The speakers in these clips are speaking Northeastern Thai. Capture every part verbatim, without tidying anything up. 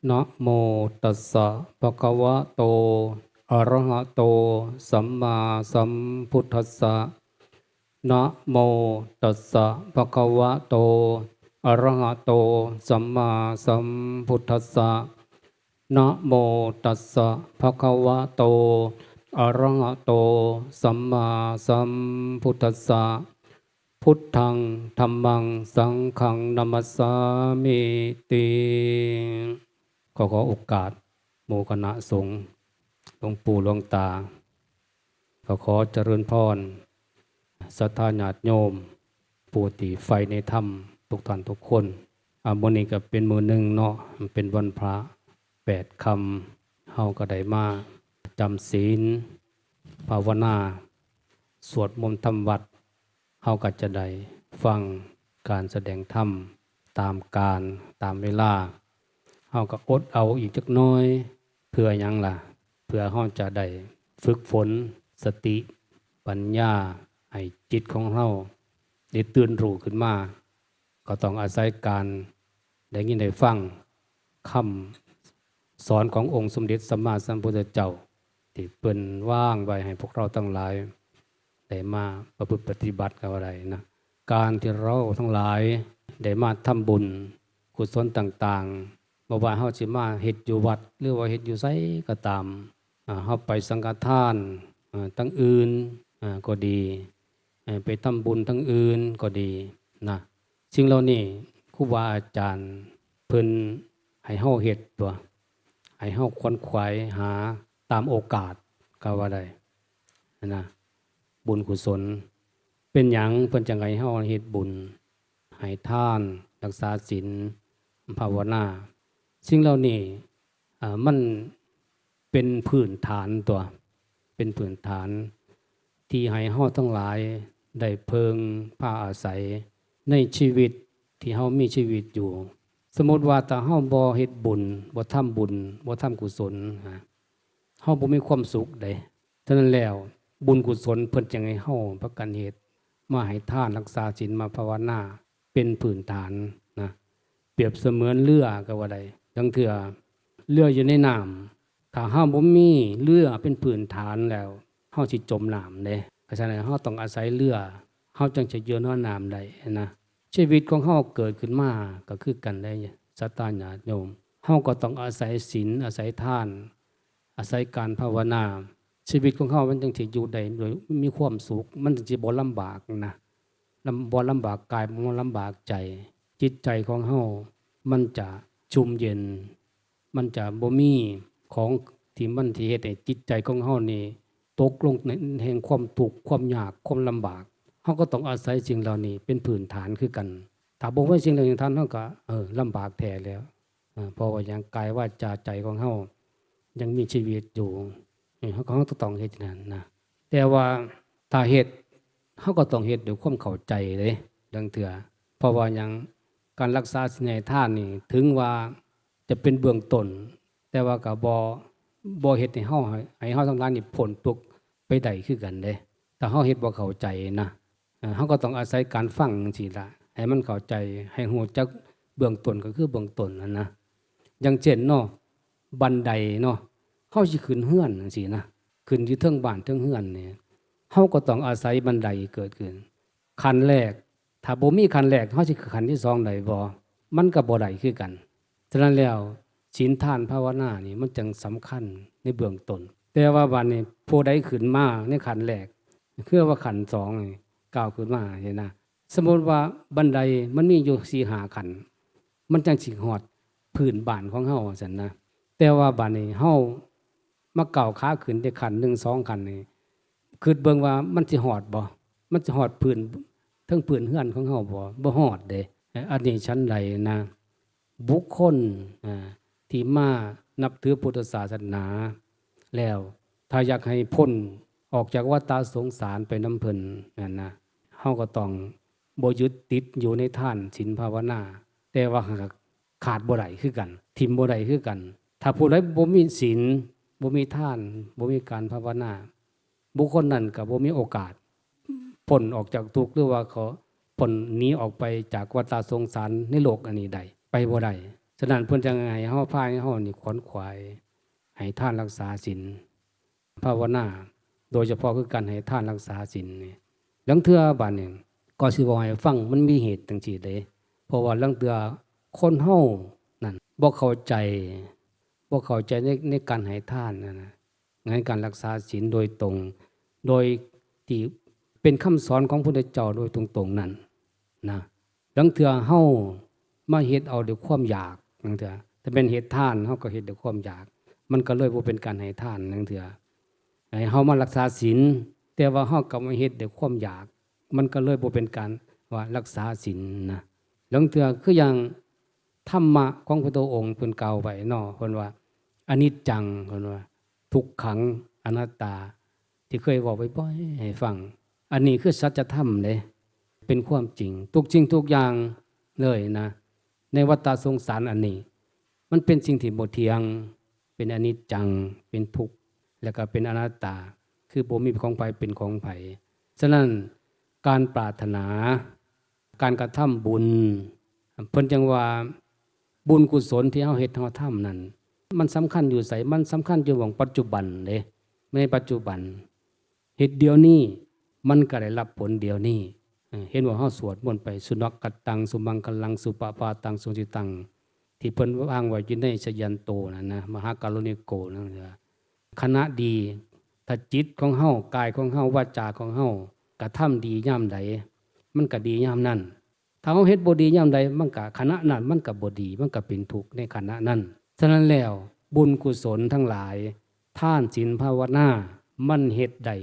นะโมตัสสะภะคะวะโต อะระหะโต สัมมาสัมพุทธัสสะ นะโมตัสสะภะคะวะโต อะระหะโต สัมมาสัมพุทธัสสะ นะโมตัสสะภะคะวะโต อะระหะโต สัมมาสัมพุทธัสสะ พุทธัง ธัมมัง สังฆัง นะมัสสามิติ ขอ ขอโอกาสหมู่คณะสงฆ์ หลวงปู่หลวงตา ก็ขอเจริญพร ศรัทธาญาติโยม ผู้ที่ใฝ่ในธรรมทุกท่านทุกคน อ่า มื้อนี้ก็เป็นมื้อหนึ่งเนาะ มันเป็นวันพระแปดค่ำ เฮาก็ได้มาจำศีล ภาวนา สวดมนต์ทำวัตร เฮาก็จะได้ฟังการแสดงธรรมตามกาลตามเวลา เฮาก็อดเอาอีกจักหน่อย เพื่อหยังล่ะ เพื่อเฮาจะได้ฝึกฝนสติปัญญา ให้จิตของเฮาได้ตื่นรู้ขึ้นมา ก็ต้องอาศัยการได้ยินได้ฟังคำสอนขององค์สมเด็จสัมมาสัมพุทธเจ้า ที่เพิ่นวางไว้ให้พวกเราทั้งหลายได้มาประพฤติปฏิบัติก็ว่าได้นะ การที่เราทั้งหลายได้มาทำบุญกุศลต่างๆ บ่ว่าเฮาสิมาเฮ็ดอยู่วัด หรือว่าเฮ็ดอยู่ไสก็ตาม อ่า เฮาไปสังฆทาน อ่า ทั้งอื่น อ่า ก็ดี เอ่อ ไปทำบุญทั้งอื่นก็ดีนะ สิ่งเหล่านี้ครูบาอาจารย์เพิ่นให้เฮาเฮ็ดตั๊ว ให้เฮาขวนขวายหาตามโอกาสก็ว่าได้นะ บุญกุศล เป็นหยังเพิ่นจั่งให้เฮาเฮ็ดบุญ ให้ทาน รักษาศีล ภาวนา สิ่งเหล่านี้ อ่า มันเป็นพื้นฐานตั๊ว เป็นพื้นฐาน ที่ให้เฮาทั้งหลายได้เพิ่งพาอาศัยในชีวิตที่เฮามีชีวิตอยู่ สมมุติว่าถ้าเฮาบ่เฮ็ดบุญ บ่ทำบุญ บ่ทำกุศลนะ เฮาบ่มีความสุขเด้ ฉะนั้นแล้วบุญกุศลเพิ่นจั่งให้เฮาพากันเฮ็ด มาให้ทาน รักษาศีล มาภาวนา เป็นพื้นฐานนะ เปรียบเสมือนเรือก็ว่าได้ ลางเทื่อเรืออยู่ในน้ำ ถ้าเฮาบ่มีเรือเป็นพื้นฐานแล้ว เฮาสิจมน้ำเด้ เพราะฉะนั้นเฮาต้องอาศัยเรือ เฮาจั่งจะอยู่เหนือน้ำได้นะ ชีวิตของเฮาเกิดขึ้นมาก็คือกันเด้ ศรัทธาญาติโยม เฮาก็ต้องอาศัยศีล อาศัยทาน อาศัยการภาวนา ชีวิตของเฮามันจั่งสิอยู่ได้โดยมีความสุข มันจั่งสิบ่ลำบากนะ ลำ- บ่ลำบากกาย บ่ลำบากใจ จิตใจของเฮามันจะชุ่มเย็น มันจะบ่มีของที่มันสิเฮ็ดให้จิตใจของเฮานี่ตกลงในแห่งความทุกข์ ความยาก ความลำบาก เฮาก็ต้องอาศัยสิ่งเหล่านี้เป็นพื้นฐานคือกัน ถ้าบ่มีสิ่งเหล่านี้เป็นพื้นฐาน เฮาก็ เออ ลำบากแท้แล้ว อ่า เพราะว่าหยัง กายวาจาใจของเฮายังมีชีวิตอยู่ เออ เฮาก็ เฮาก็ต้องเฮ็ดอย่างนั้นนะ แต่ว่าถ้าเฮ็ด เฮาก็ต้องเฮ็ดด้วยความเข้าใจเด้ ลางเทื่อ เพราะว่าหยัง การรักษาศีลให้ทานนี่ ถึงว่าจะเป็นเบื้องต้น แต่ว่าก็บ่ บ่เฮ็ดให้เฮา ให้ ให้เฮาทั้งหลายนี่พ้นทุกข์ไปได้คือกันเด้ ถ้าเฮาเฮ็ดบ่เข้าใจนะ เอ่อ เฮาก็ต้องอาศัยการฟังจั่งซี้ล่ะ ให้มันเข้าใจ ให้รู้จักเบื้องต้นก็คือเบื้องต้นหั้นนะ อย่างเช่นเนาะ บันไดเนาะ เฮาสิขึ้นเฮือนจั่งซี้นะ ขึ้นอยู่เทิงบ้านเทิงเฮือนนี่ เฮาก็ต้องอาศัยบันไดเกิดขึ้น ขั้นแรก ถ้าบ่มีขั้นแรก เฮาสิขึ้นขั้นที่สองได้บ่ มันก็บ่ได้คือกัน ฉะนั้นแล้ว ศีลทานภาวนานี่มันจั่งสำคัญในเบื้องต้น แต่ว่าบัดนี้ผู้ใดขึ้นมาในขั้นแรก คือว่าขั้นสองนี่ก้าวขึ้นมา เห็นนะ สมมุติว่าบันไดมันมีอยู่สี่ห้าขั้น มันจั่งสิฮอดพื้นบ้านของเฮาว่าซั่นนะ แต่ว่าบัดนี้เฮามาก้าวขาขึ้นได้ขั้นหนึ่งสองขั้นนี่ คิดเบิ่งว่ามันสิฮอดบ่ มันสิฮอดพื้น เทิงพื้นเฮือนของเฮาบ่ บ่ฮอดเด้ อันนี้ฉันใดนะ บุคคล อ่า ที่มานับถือพุทธศาสนาแล้ว ถ้าอยากให้พ้นออกจากวัฏสงสารไปนำเพิ่นนั่นนะ เฮาก็ต้องบ่ยึดติดอยู่ในทานศีลภาวนา แต่ว่าหากขาดบ่ได้คือกัน ถิ่มบ่ได้คือกัน ถ้าผู้ใดบ่มีศีล บ่มีทาน บ่มีการภาวนา บุคคลนั้นก็บ่มีโอกาส พ้นออกจากทุกข์ หรือว่าเขาพ้นหนีออกไปจากวัฏสงสารในโลกอันนี้ได้ ไปบ่ได้ ฉะนั้นเพิ่นจั่งให้เฮา พาให้เฮานี่ขวนขวายให้ทานรักษาศีล ภาวนา โดยเฉพาะคือการให้ทานรักษาศีลนี่ ลางเทื่อบาดนี้ ก็สิเว้าให้ฟัง มันมีเหตุจั่งซี้เด้ เพราะว่าลางเทื่อคนเฮานั่นบ่เข้าใจ บ่เข้าใจใน ในการให้ทานนั่นนะ ในการรักษาศีลโดยตรง โดยที่เป็นคำสอนของพระพุทธเจ้าโดยตรงๆนั่นนะ ลางเทื่อเฮามาเฮ็ดเอาด้วยความอยาก ลางเทื่อ ถ้าแม่นเฮ็ดทาน เฮาก็เฮ็ดด้วยความอยาก มันก็เลยบ่เป็นการให้ทาน ลางเทื่อ ให้เฮามารักษาศีล แต่ว่าเฮากลับมาเฮ็ดด้วยความอยาก มันก็เลยบ่เป็นการว่ารักษาศีลนะ ลางเทื่อคืออย่างธรรมะของพระพุทธองค์เพิ่นกล่าวไว้เนาะ เพิ่นว่า อนิจจัง เพิ่นว่า ทุกขัง อนัตตา ที่เคยเว้าบ่อยๆให้ฟัง อันนี้คือสัจธรรมเด้ เป็นความจริง ทุกสิ่งทุกอย่างเลยนะ ในวัฏสงสารอันนี้ มันเป็นสิ่งที่บ่เที่ยง เป็นอนิจจัง เป็นทุกข์ แล้วก็เป็นอนัตตา คือบ่มีของไผเป็นของไผ ฉะนั้นการปรารถนา การกระทำบุญ เพิ่นจั่งว่าบุญกุศลที่เฮาเฮ็ดเฮาทำนั่น มันสำคัญอยู่ไส มันสำคัญอยู่หม่องปัจจุบันเด้ ในปัจจุบัน เฮ็ดเดี๋ยวนี้ มันก็ได้รับผลเดี๋ยวนี้ เออ เห็นว่าเฮาสวดมนต์ไป สุนักขัตตัง สุมังคลัง สุปปาตัง สุสิตัง ที่เพิ่นวางไว้อยู่ในชยันโตนั่นนะ มหาการุณิโกนั่นนะ ขณะดี ถ้าจิตของเฮา กายของเฮา วาจาของเฮากระทำดียามใด มันก็ดียามนั้น ถ้าเฮาเฮ็ดบ่ดียามใด มันก็ ขณะนั้นมันก็บ่ดี มันก็เป็นทุกข์ในขณะนั้น ฉะนั้นแล้ว บุญกุศลทั้งหลาย ทานศีลภาวนา มันเฮ็ดได้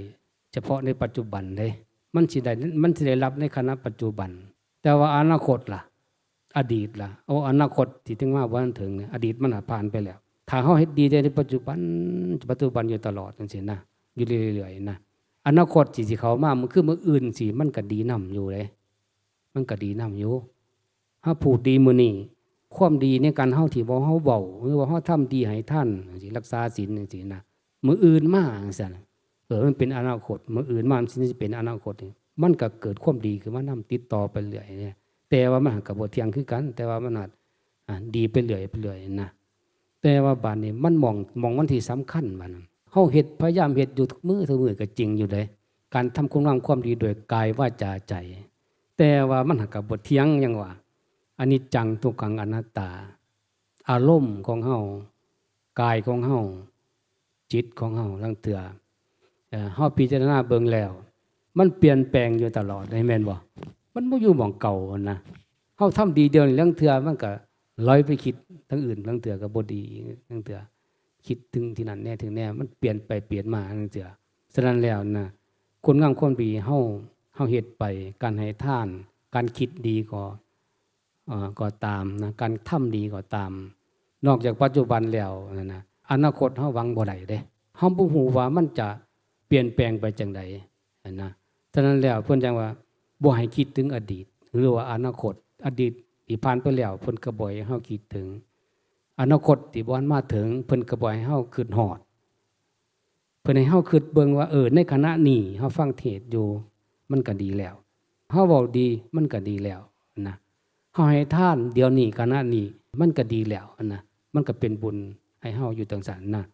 เฉพาะในปัจจุบันเด้ มันสิได้ มันสิได้รับในขณะปัจจุบัน แต่ว่าอนาคตล่ะ อดีตล่ะ โอ้ อนาคตที่ถึงมาบ่ทันถึงเนี่ย อดีตมันน่ะผ่านไปแล้ว ถ้าเฮาเฮ็ดดีแต่ในปัจจุบัน ปัจจุบันอยู่ตลอดจั่งซี้นะ อยู่เรื่อยๆนะ อนาคตที่สิเข้ามา มื้อ คือมื้ออื่นสิ มันก็ดีนำอยู่เด้ มันก็ดีนำอยู่ เฮาพูดดีมื้อนี้ ความดีในการเฮาที่ว่าเฮาเว้า หรือว่าเฮาทำดีให้ทานจั่งซี้ รักษาศีลจั่งซี้นะ มื้ออื่นมาจั่งซั้น เออ มันเป็นอนาคต มื้ออื่นมามันสิเป็นอนาคตนี่ มันก็เกิดความดีขึ้นมานำติดต่อไปเรื่อยเนี่ย แต่ว่ามันก็บ่เที่ยงคือกัน แต่ว่ามันอาจ อ่า ดีไปเรื่อย ไปเรื่อยนะ แต่ว่าบาดนี้มันหม่อง หม่องมันที่สำคัญบาดนั้น เฮาเฮ็ด พยายามเฮ็ดอยู่ทุกมื้อทุกมื้อก็จริงอยู่เด้ การทำคุณงามความดีโดยกาย วาจา ใจ แต่ว่ามันหากก็บ่เที่ยง หยังว่า อนิจจัง ทุกขัง อนัตตา อารมณ์ของเฮา กายของเฮา จิตของเฮา ลางเทื่อ เอ่อ เฮาพิจารณาเบิ่งแล้ว มันเปลี่ยนแปลงอยู่ตลอด แม่นบ่ มันบ่อยู่หม่องเก่าหั้นนะ เฮาทำดีเดี๋ยวนี้ ลางเทื่อมันก็ลอยไปคิดทางอื่น ลางเทื่อก็บ่ดี ลางเทื่อคิดถึงที่นั่นแน่ ถึงแน่ มันเปลี่ยนไปเปลี่ยนมา ลางเทื่อ ฉะนั้นแล้วนะ คุณงามความดีเฮา เฮาเฮ็ดไป การให้ทาน การคิดดีก็ เอ่อ ก็ตามนะ การทำดีก็ตาม นอกจากปัจจุบันแล้วนั่นนะ อนาคตเฮาหวังบ่ได้เด้ เฮาบ่ฮู้ว่ามันจะเปลี่ยนแปลงไปจั่งใดหั้นนะ ฉะนั้นแล้วเพิ่นจั่งว่าบ่ให้คิดถึงอดีต หรือว่าอนาคต อดีตที่ผ่านไปแล้ว เพิ่นก็บ่ให้เฮาคิดถึง อนาคตที่บ่ทันมาถึง เพิ่นก็บ่ให้เฮาคิดฮอด เพิ่นให้เฮาคิดเบิ่งว่า เออ ในขณะนี้เฮาฟังเทศน์อยู่ มันก็ดีแล้ว เฮาเว้าดี มันก็ดีแล้วนะ เฮาให้ทานเดี๋ยวนี้ ขณะนี้ มันก็ดีแล้วนะ มันก็เป็นบุญให้เฮาอยู่จั่งซั้นนะ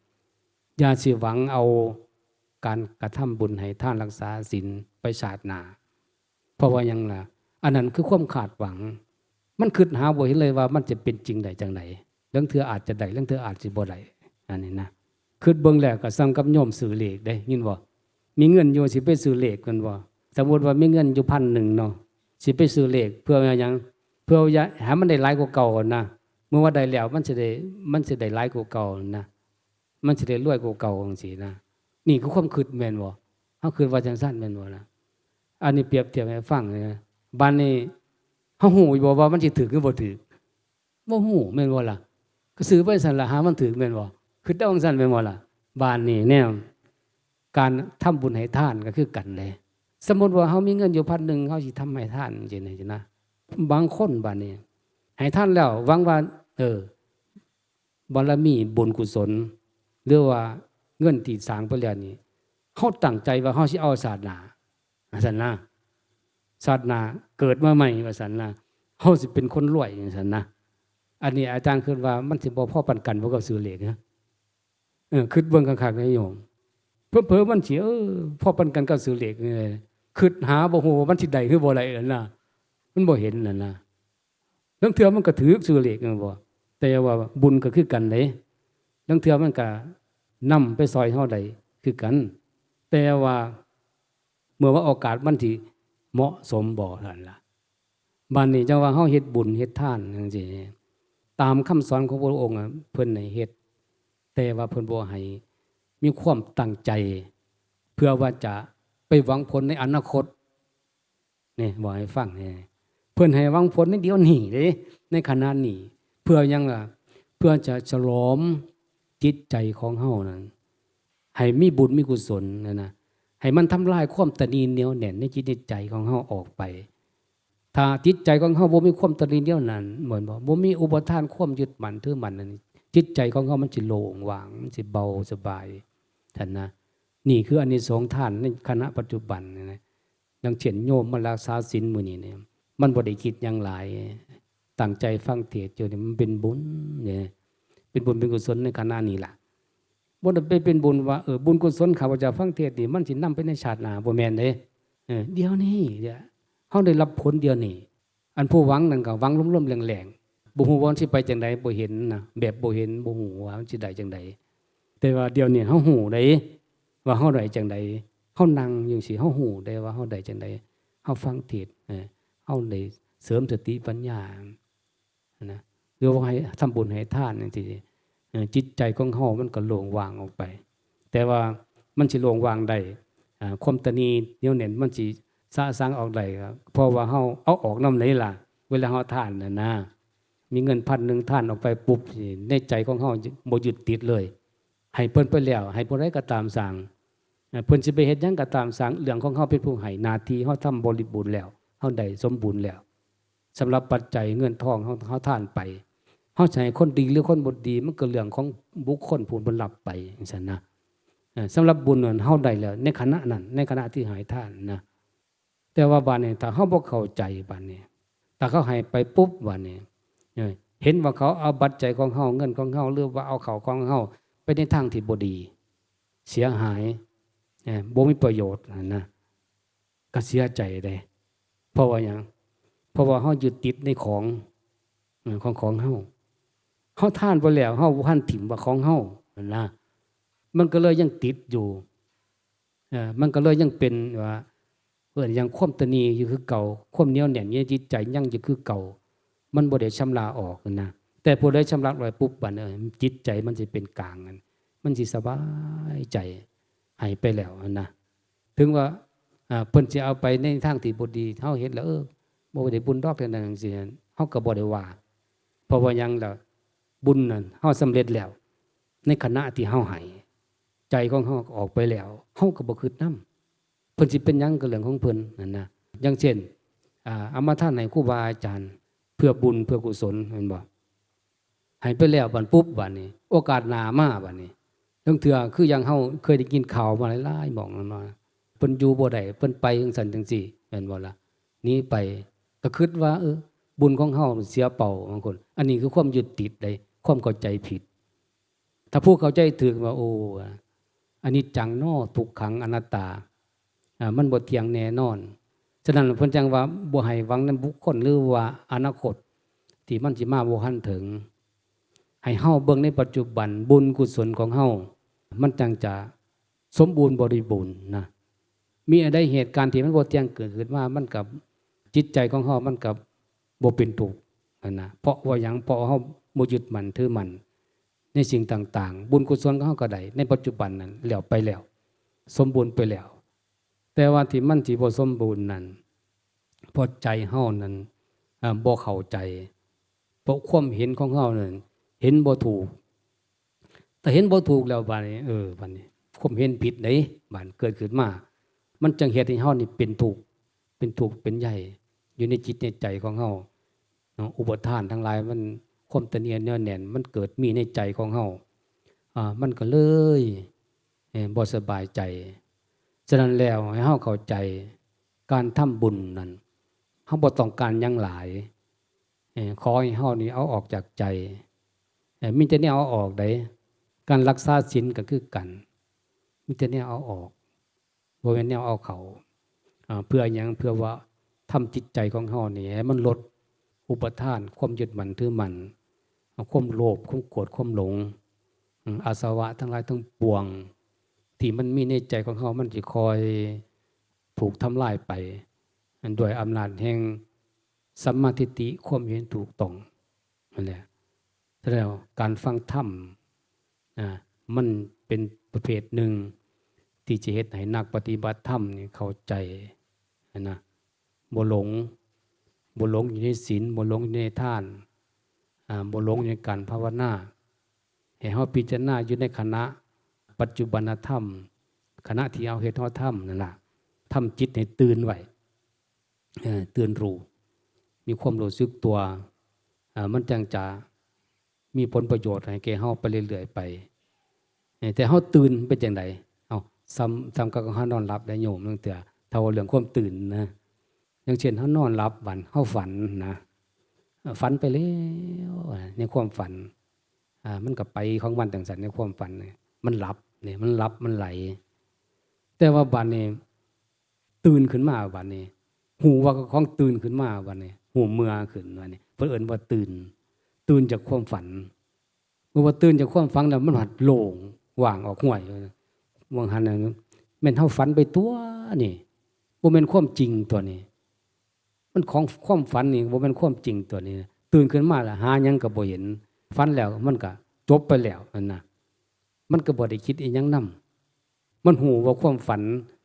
อย่าสิหวังเอาการกระทำบุญให้ทานรักษาศีลไปชาติหน้า เพราะว่าหยังล่ะ อันนั้นคือความคาดหวัง มันคิดหาบ่เห็นเลยว่ามันจะเป็นจริงได้จั่งใด ลางเทื่ออาจจะได้ ลางเทื่ออาจสิบ่ได้ อันนี้นะ คิดเบิ่งแล้วก็ส่ำกับโยมซื้อเลขเด้ ยินบ่ มีเงินอยู่สิไปซื้อเลขแม่นบ่ สมมุติว่ามีเงินอยู่พันหนึ่งเนาะ สิไปซื้อเลขเพื่อหยัง เพื่ออยากให้มันได้หลายกว่าเก่านะ เมื่อว่าได้แล้วมันสิได้ มันสิได้หลายกว่าเก่านะ มันสิได้รวยกว่าเก่าจั่งซี้นะ นี่คือความคิดแม่นบ่ เฮาคิดว่าจั่งซั้นแม่นบ่ล่ะ อันนี้เปรียบเทียบให้ฟังนะ บัดนี้เฮาฮู้อยู่บ่ว่ามันสิถูกหรือบ่ถูก บ่ฮู้แม่นบ่ล่ะ ก็ซื้อไปซั่นล่ะ หามันถูกแม่นบ่ คิดเอาจั่งซั้นแม่นบ่ล่ะ บัดนี้แนวการทำบุญให้ทานก็คือกันเด้ สมมุติว่าเฮามีเงินอยู่พันหนึ่ง เฮาสิทำให้ทานจั่งซี้นะ บางคนบัดนี้ให้ทานแล้วหวังว่า เออ บารมีบุญกุศล หรือว่าเงินที่สร้างไปแล้วนี่ เฮาตั้งใจว่าเฮาสิเอาชาติหน้า ว่าซั่นนะ ชาติหน้าเกิดมาใหม่ ว่าซั่นนะ เฮาสิเป็นคนรวย ว่าซั่นนะ อันนี้อาจารย์คิดว่ามันสิบ่พอปานกันบ่กับซื้อเลขนะ เออ คิดเบิ่งคักๆนะโยม เผลอๆมันสิ เออ พอปานกันกับซื้อเลขนี่แหละ คิดหาบ่ฮู้ว่ามันสิได้หรือบ่ได้นั่นนะ มันบ่เห็นนั่นนะ ลางเทื่อมันก็ถืกซื้อเลขนั่นบ่ แต่ว่าบุญก็คือกันเด้ ลางเทื่อมันก็นำไปซอยเฮาได้คือกัน แต่ว่าเมื่อว่าโอกาสมันสิเหมาะสมบ่เท่านั้นล่ะ บัดนี้จั่งว่าเฮาเฮ็ดบุญเฮ็ดทานจั่งซี้ ตามคำสอนของพระองค์อะ เพิ่นให้เฮ็ด แต่ว่าเพิ่นบ่ให้มีความตั้งใจ เพื่อว่าจะไปหวังผลในอนาคต นี่บอกให้ฟังนี่ เพิ่นให้หวังผลในเดี๋ยวนี้เด้ ในขณะนี้ เพื่อหยังล่ะ เพื่อจะฉลอมจิตใจของเฮานั้น ให้มีบุญมีกุศลนะนะ ให้มันทำลายความตะนีเหนียวแน่นในจิตในใจของเฮาออกไป ถ้าจิตใจของเฮาบ่มีความตะนีเหนียวแน่น เหมือนบ่ บ่มีอุปทานความยึดมั่นถือมั่นนั่น จิตใจของเฮามันสิโล่งว่าง มันสิเบาสบาย ท่านนะ นี่คืออานิสงส์ทานในขณะปัจจุบันนะ อย่างเช่นโยมมารักษาศีลมื้อนี้เนี่ย มันบ่ได้คิดหยังหลาย ตั้งใจฟังเทศน์อยู่นี่มันเป็นบุญเนี่ย เป็นบุญเป็นกุศลในขณะนี้ล่ะ บ่ได้ไปเป็นบุญว่า เออ บุญกุศลข้าพเจ้าฟังเทศน์นี่มันสินำไปในชาติหน้า บ่แม่นเด้ เออ เดี๋ยวนี้เนี่ย เฮาได้รับผลเดี๋ยวนี้ อันผู้หวังนั่นก็หวังลมๆแรงๆ บ่ฮู้ว่ามันสิไปจั่งใด บ่เห็นนะ แบบบ่เห็น บ่ฮู้ว่ามันสิได้จั่งใด แต่ว่าเดี๋ยวนี้เฮาฮู้ได้ว่าเฮาได้จั่งใด เฮานั่งอยู่จั่งซี้ เฮาฮู้ได้ว่าเฮาได้จั่งใด เฮาฟังเทศน์ เออ เฮาได้เสริมสติปัญญา นะ หรือว่าให้ทำบุญให้ทานจั่งซี้ เออ จิตใจของเฮามันก็โล่งว่างออกไป แต่ว่ามันสิโล่งว่างได้ อ่า ความตะนีเหนียวแน่นมันสิสะสางออกได้ครับ เพราะว่าเฮาเอาออกนำไหนล่ะ เวลาเฮาทานน่ะนะ มีเงินพันหนึ่งทานออกไปปุ๊บ ในใจของเฮาบ่ยึดติดเลย ให้เพิ่นไปแล้ว ให้ผู้ใดก็ตามสร้าง อ่า เพิ่นสิไปเฮ็ดหยังก็ตามสร้าง เรื่องของเฮาเป็นผู้ให้ หน้าที่เฮาทำบริบูรณ์แล้ว เฮาได้สมบูรณ์แล้ว สำหรับปัจจัยเงินทองเฮา เฮาทานไป เฮาสิให้คนดีหรือคนบ่ดี มันก็เรื่องของบุคคลผู้เพิ่นรับไปจั่งซั้นนะ เอ่อ สำหรับบุญนั้นเฮาได้แล้ว ในขณะนั้น ในขณะที่ให้ทานนะ แต่ว่าบัดนี้ถ้าเฮาบ่เข้าใจบัดนี้ ถ้าเขาให้ไปปุ๊บบัดนี้ เอ่อ เห็นว่าเขาเอาปัจจัยของเฮา เงินของเฮา หรือว่าเอาข้าวของเฮาไปในทางที่บ่ดี เสียหาย เอ่อ บ่มีประโยชน์นั่นนะ ก็เสียใจเด้ เพราะว่าหยัง เพราะว่าเฮายึดติดในของ เอ่อ ของของเฮา เฮาทานไปแล้ว เฮาบ่ทันถิ่มว่าของเฮานั่นนะ มันก็เลยยังติดอยู่ เอ่อ มันก็เลยยังเป็นว่า เอิ้นหยัง ความตะนีอยู่คือเก่า ความเหนียวแน่นอยู่ในจิตใจยังอยู่คือเก่า มันบ่ได้ชำระออกนั่นนะ แต่ผู้ใดชำระออกปุ๊บบัดนี้ เออ จิตใจมันสิเป็นกลางนั่น มันสิสบายใจ ให้ไปแล้วนั่นนะ ถึงว่า อ่า เพิ่นสิเอาไปในทางที่บ่ดี เฮาเห็นแล้ว เออ บ่ได้บุญดอก จั่งนั้นจั่งซี้ เฮาก็บ่ได้ว่า เพราะว่าหยังล่ะ บุญนั่นเฮาสำเร็จแล้ว ในขณะที่เฮาให้ ใจของเฮาก็ออกไปแล้ว เฮาก็บ่คิดนำ เพิ่นสิเป็นหยังก็เรื่องของเพิ่นนั่นนะ อย่างเช่น อ่า เอามาทานให้ครูบาอาจารย์ เพื่อบุญเพื่อกุศล แม่นบ่ ให้ไปแล้วบัดปุ๊บบัดนี้ โอกาสหน้ามาบัดนี้ ลางเทื่อคืออย่างเฮาเคยได้ยินข่าวมาหลายๆหม่องนั่นว่า เพิ่นอยู่บ่ได้ เพิ่นไปจั่งซั้นจั่งซี้ แม่นบ่ล่ะ หนีไป ก็คิดว่า เออ บุญของเฮาเสียเปล่า บางคน อันนี้คือความยึดติดเด้ ความเข้าใจผิด ถ้าผู้เข้าใจถูกว่า โอ้ อนิจจังเนาะ ทุกขัง อนัตตา อ่า มันบ่เที่ยงแน่นอน ฉะนั้นเพิ่นจั่งว่าบ่ให้หวังนำบุคคล หรือว่าอนาคตที่มันสิมาบ่ทันถึง ให้เฮาเบิ่งในปัจจุบัน บุญกุศลของเฮา มันจั่งจะสมบูรณ์บริบูรณ์นะ มีอันใดเหตุการณ์ที่มันบ่เที่ยงเกิดขึ้นมา มันก็ จิตใจของเฮามันก็บ่เป็นทุกข์นั่นนะ เพราะว่าหยัง เพราะเฮาบ่ยึดมั่นถือมั่นในสิ่งต่างๆ บุญกุศลของเฮาก็ได้ในปัจจุบันนั้น แล้วไปแล้ว สมบูรณ์ไปแล้ว แต่ว่าที่มันสิบ่สมบูรณ์นั้น เพราะใจเฮานั้น อ่า บ่เข้าใจ เพราะความเห็นของเฮานั้นเห็นบ่ถูก ถ้าเห็นบ่ถูกแล้วบัดนี้ เออ บัดนี้ ความเห็นผิดเด้ บัดเกิดขึ้นมา มันจั่งเฮ็ดให้เฮานี่เป็นทุกข์ เป็นทุกข์เป็นใหญ่ อยู่ในจิตในใจของเฮาเนาะ อุปาทานทั้งหลายมัน ความตะเนียนเหนียวแน่น มันเกิดมีในใจของเฮา อ่า มันก็เลย เอ่อ บ่สบายใจ ฉะนั้นแล้วให้เฮาเข้าใจ การทำบุญนั้น เฮาบ่ต้องการหยังหลาย เอ่อขอให้เฮานี่เอาออกจากใจ เอ่อมีแต่แนวเอาออกได๋ การรักษาศีลก็คือกัน มีแต่แนวเอาออก บ่แม่นแนวเอาเข้า อ่า เพื่อหยัง เพื่อว่าทำจิตใจของเฮานี่ให้มันลดอุปาทาน ความยึดมั่นถือมั่น ความโลภ ความโกรธ ความหลง อืม อาสวะทั้งหลายทั้งปวง ที่มันมีในใจของเฮา มันสิค่อยถูกทำลายไป ด้วยอำนาจแห่งสัมมาทิฏฐิ ความเห็นถูกต้องนั่นแหละ แล้วการฟังธรรมนะ มันเป็นประเภทหนึ่งที่จะเฮ็ดให้นักปฏิบัติธรรมนี่เข้าใจนะ บ่หลง บ่หลงอยู่ในศีล บ่หลงอยู่ในทาน อ่า บ่หลงอยู่ในการภาวนา ให้เฮาพิจารณาอยู่ในขณะปัจจุบันธรรม ขณะที่เฮาเฮ็ดเฮาทำนั่นล่ะ ทำจิตให้ตื่นไว้ เอ่อ ตื่นรู้ มีความรู้สึกตัว อ่า มันจั่งจะมีผลประโยชน์ให้แก่เฮาไปเรื่อยๆ ไป เอ่อ แต่เฮาตื่นเป็นจั่งใด เอ้า ส่ำ ส่ำกับเฮานอนหลับได้โยม ลางเทื่อ ถ้าเว้าเรื่องความตื่นนะ อย่างเช่น เฮานอนหลับ บัดเฮาฝันนะ เอ่อ ฝันไปแล้ว ในความฝัน อ่า มันก็ไปของมันจั่งซั้น ในความฝันเนี่ย มันหลับเนี่ย มันหลับ มันไหล แต่ว่าบัดนี้ ตื่นขึ้นมาบัดนี้ ฮู้ว่าเจ้าของตื่นขึ้นมาบัดนี้ ฮู้เมื่อขึ้นบัดนี้ เพิ่นเอิ้นว่าตื่น ตื่นจากความฝัน เมื่อว่าตื่นจากความฝันแล้ว มันพัดโล่งว่างออกห้วย ว่าหั่นน่ะ แม่นเฮาฝันไปตั๊วนี่ บ่แม่นความจริงตั๊วนี่ มันของความฝันนี่ บ่แม่นความจริงตั๊วนี่ ตื่นขึ้นมาแล้ว หาหยังก็บ่เห็น ฝันแล้วมันก็จบไปแล้วนั่นน่ะ มันก็บ่ได้คิดอิหยังนำ มันฮู้ว่าความฝัน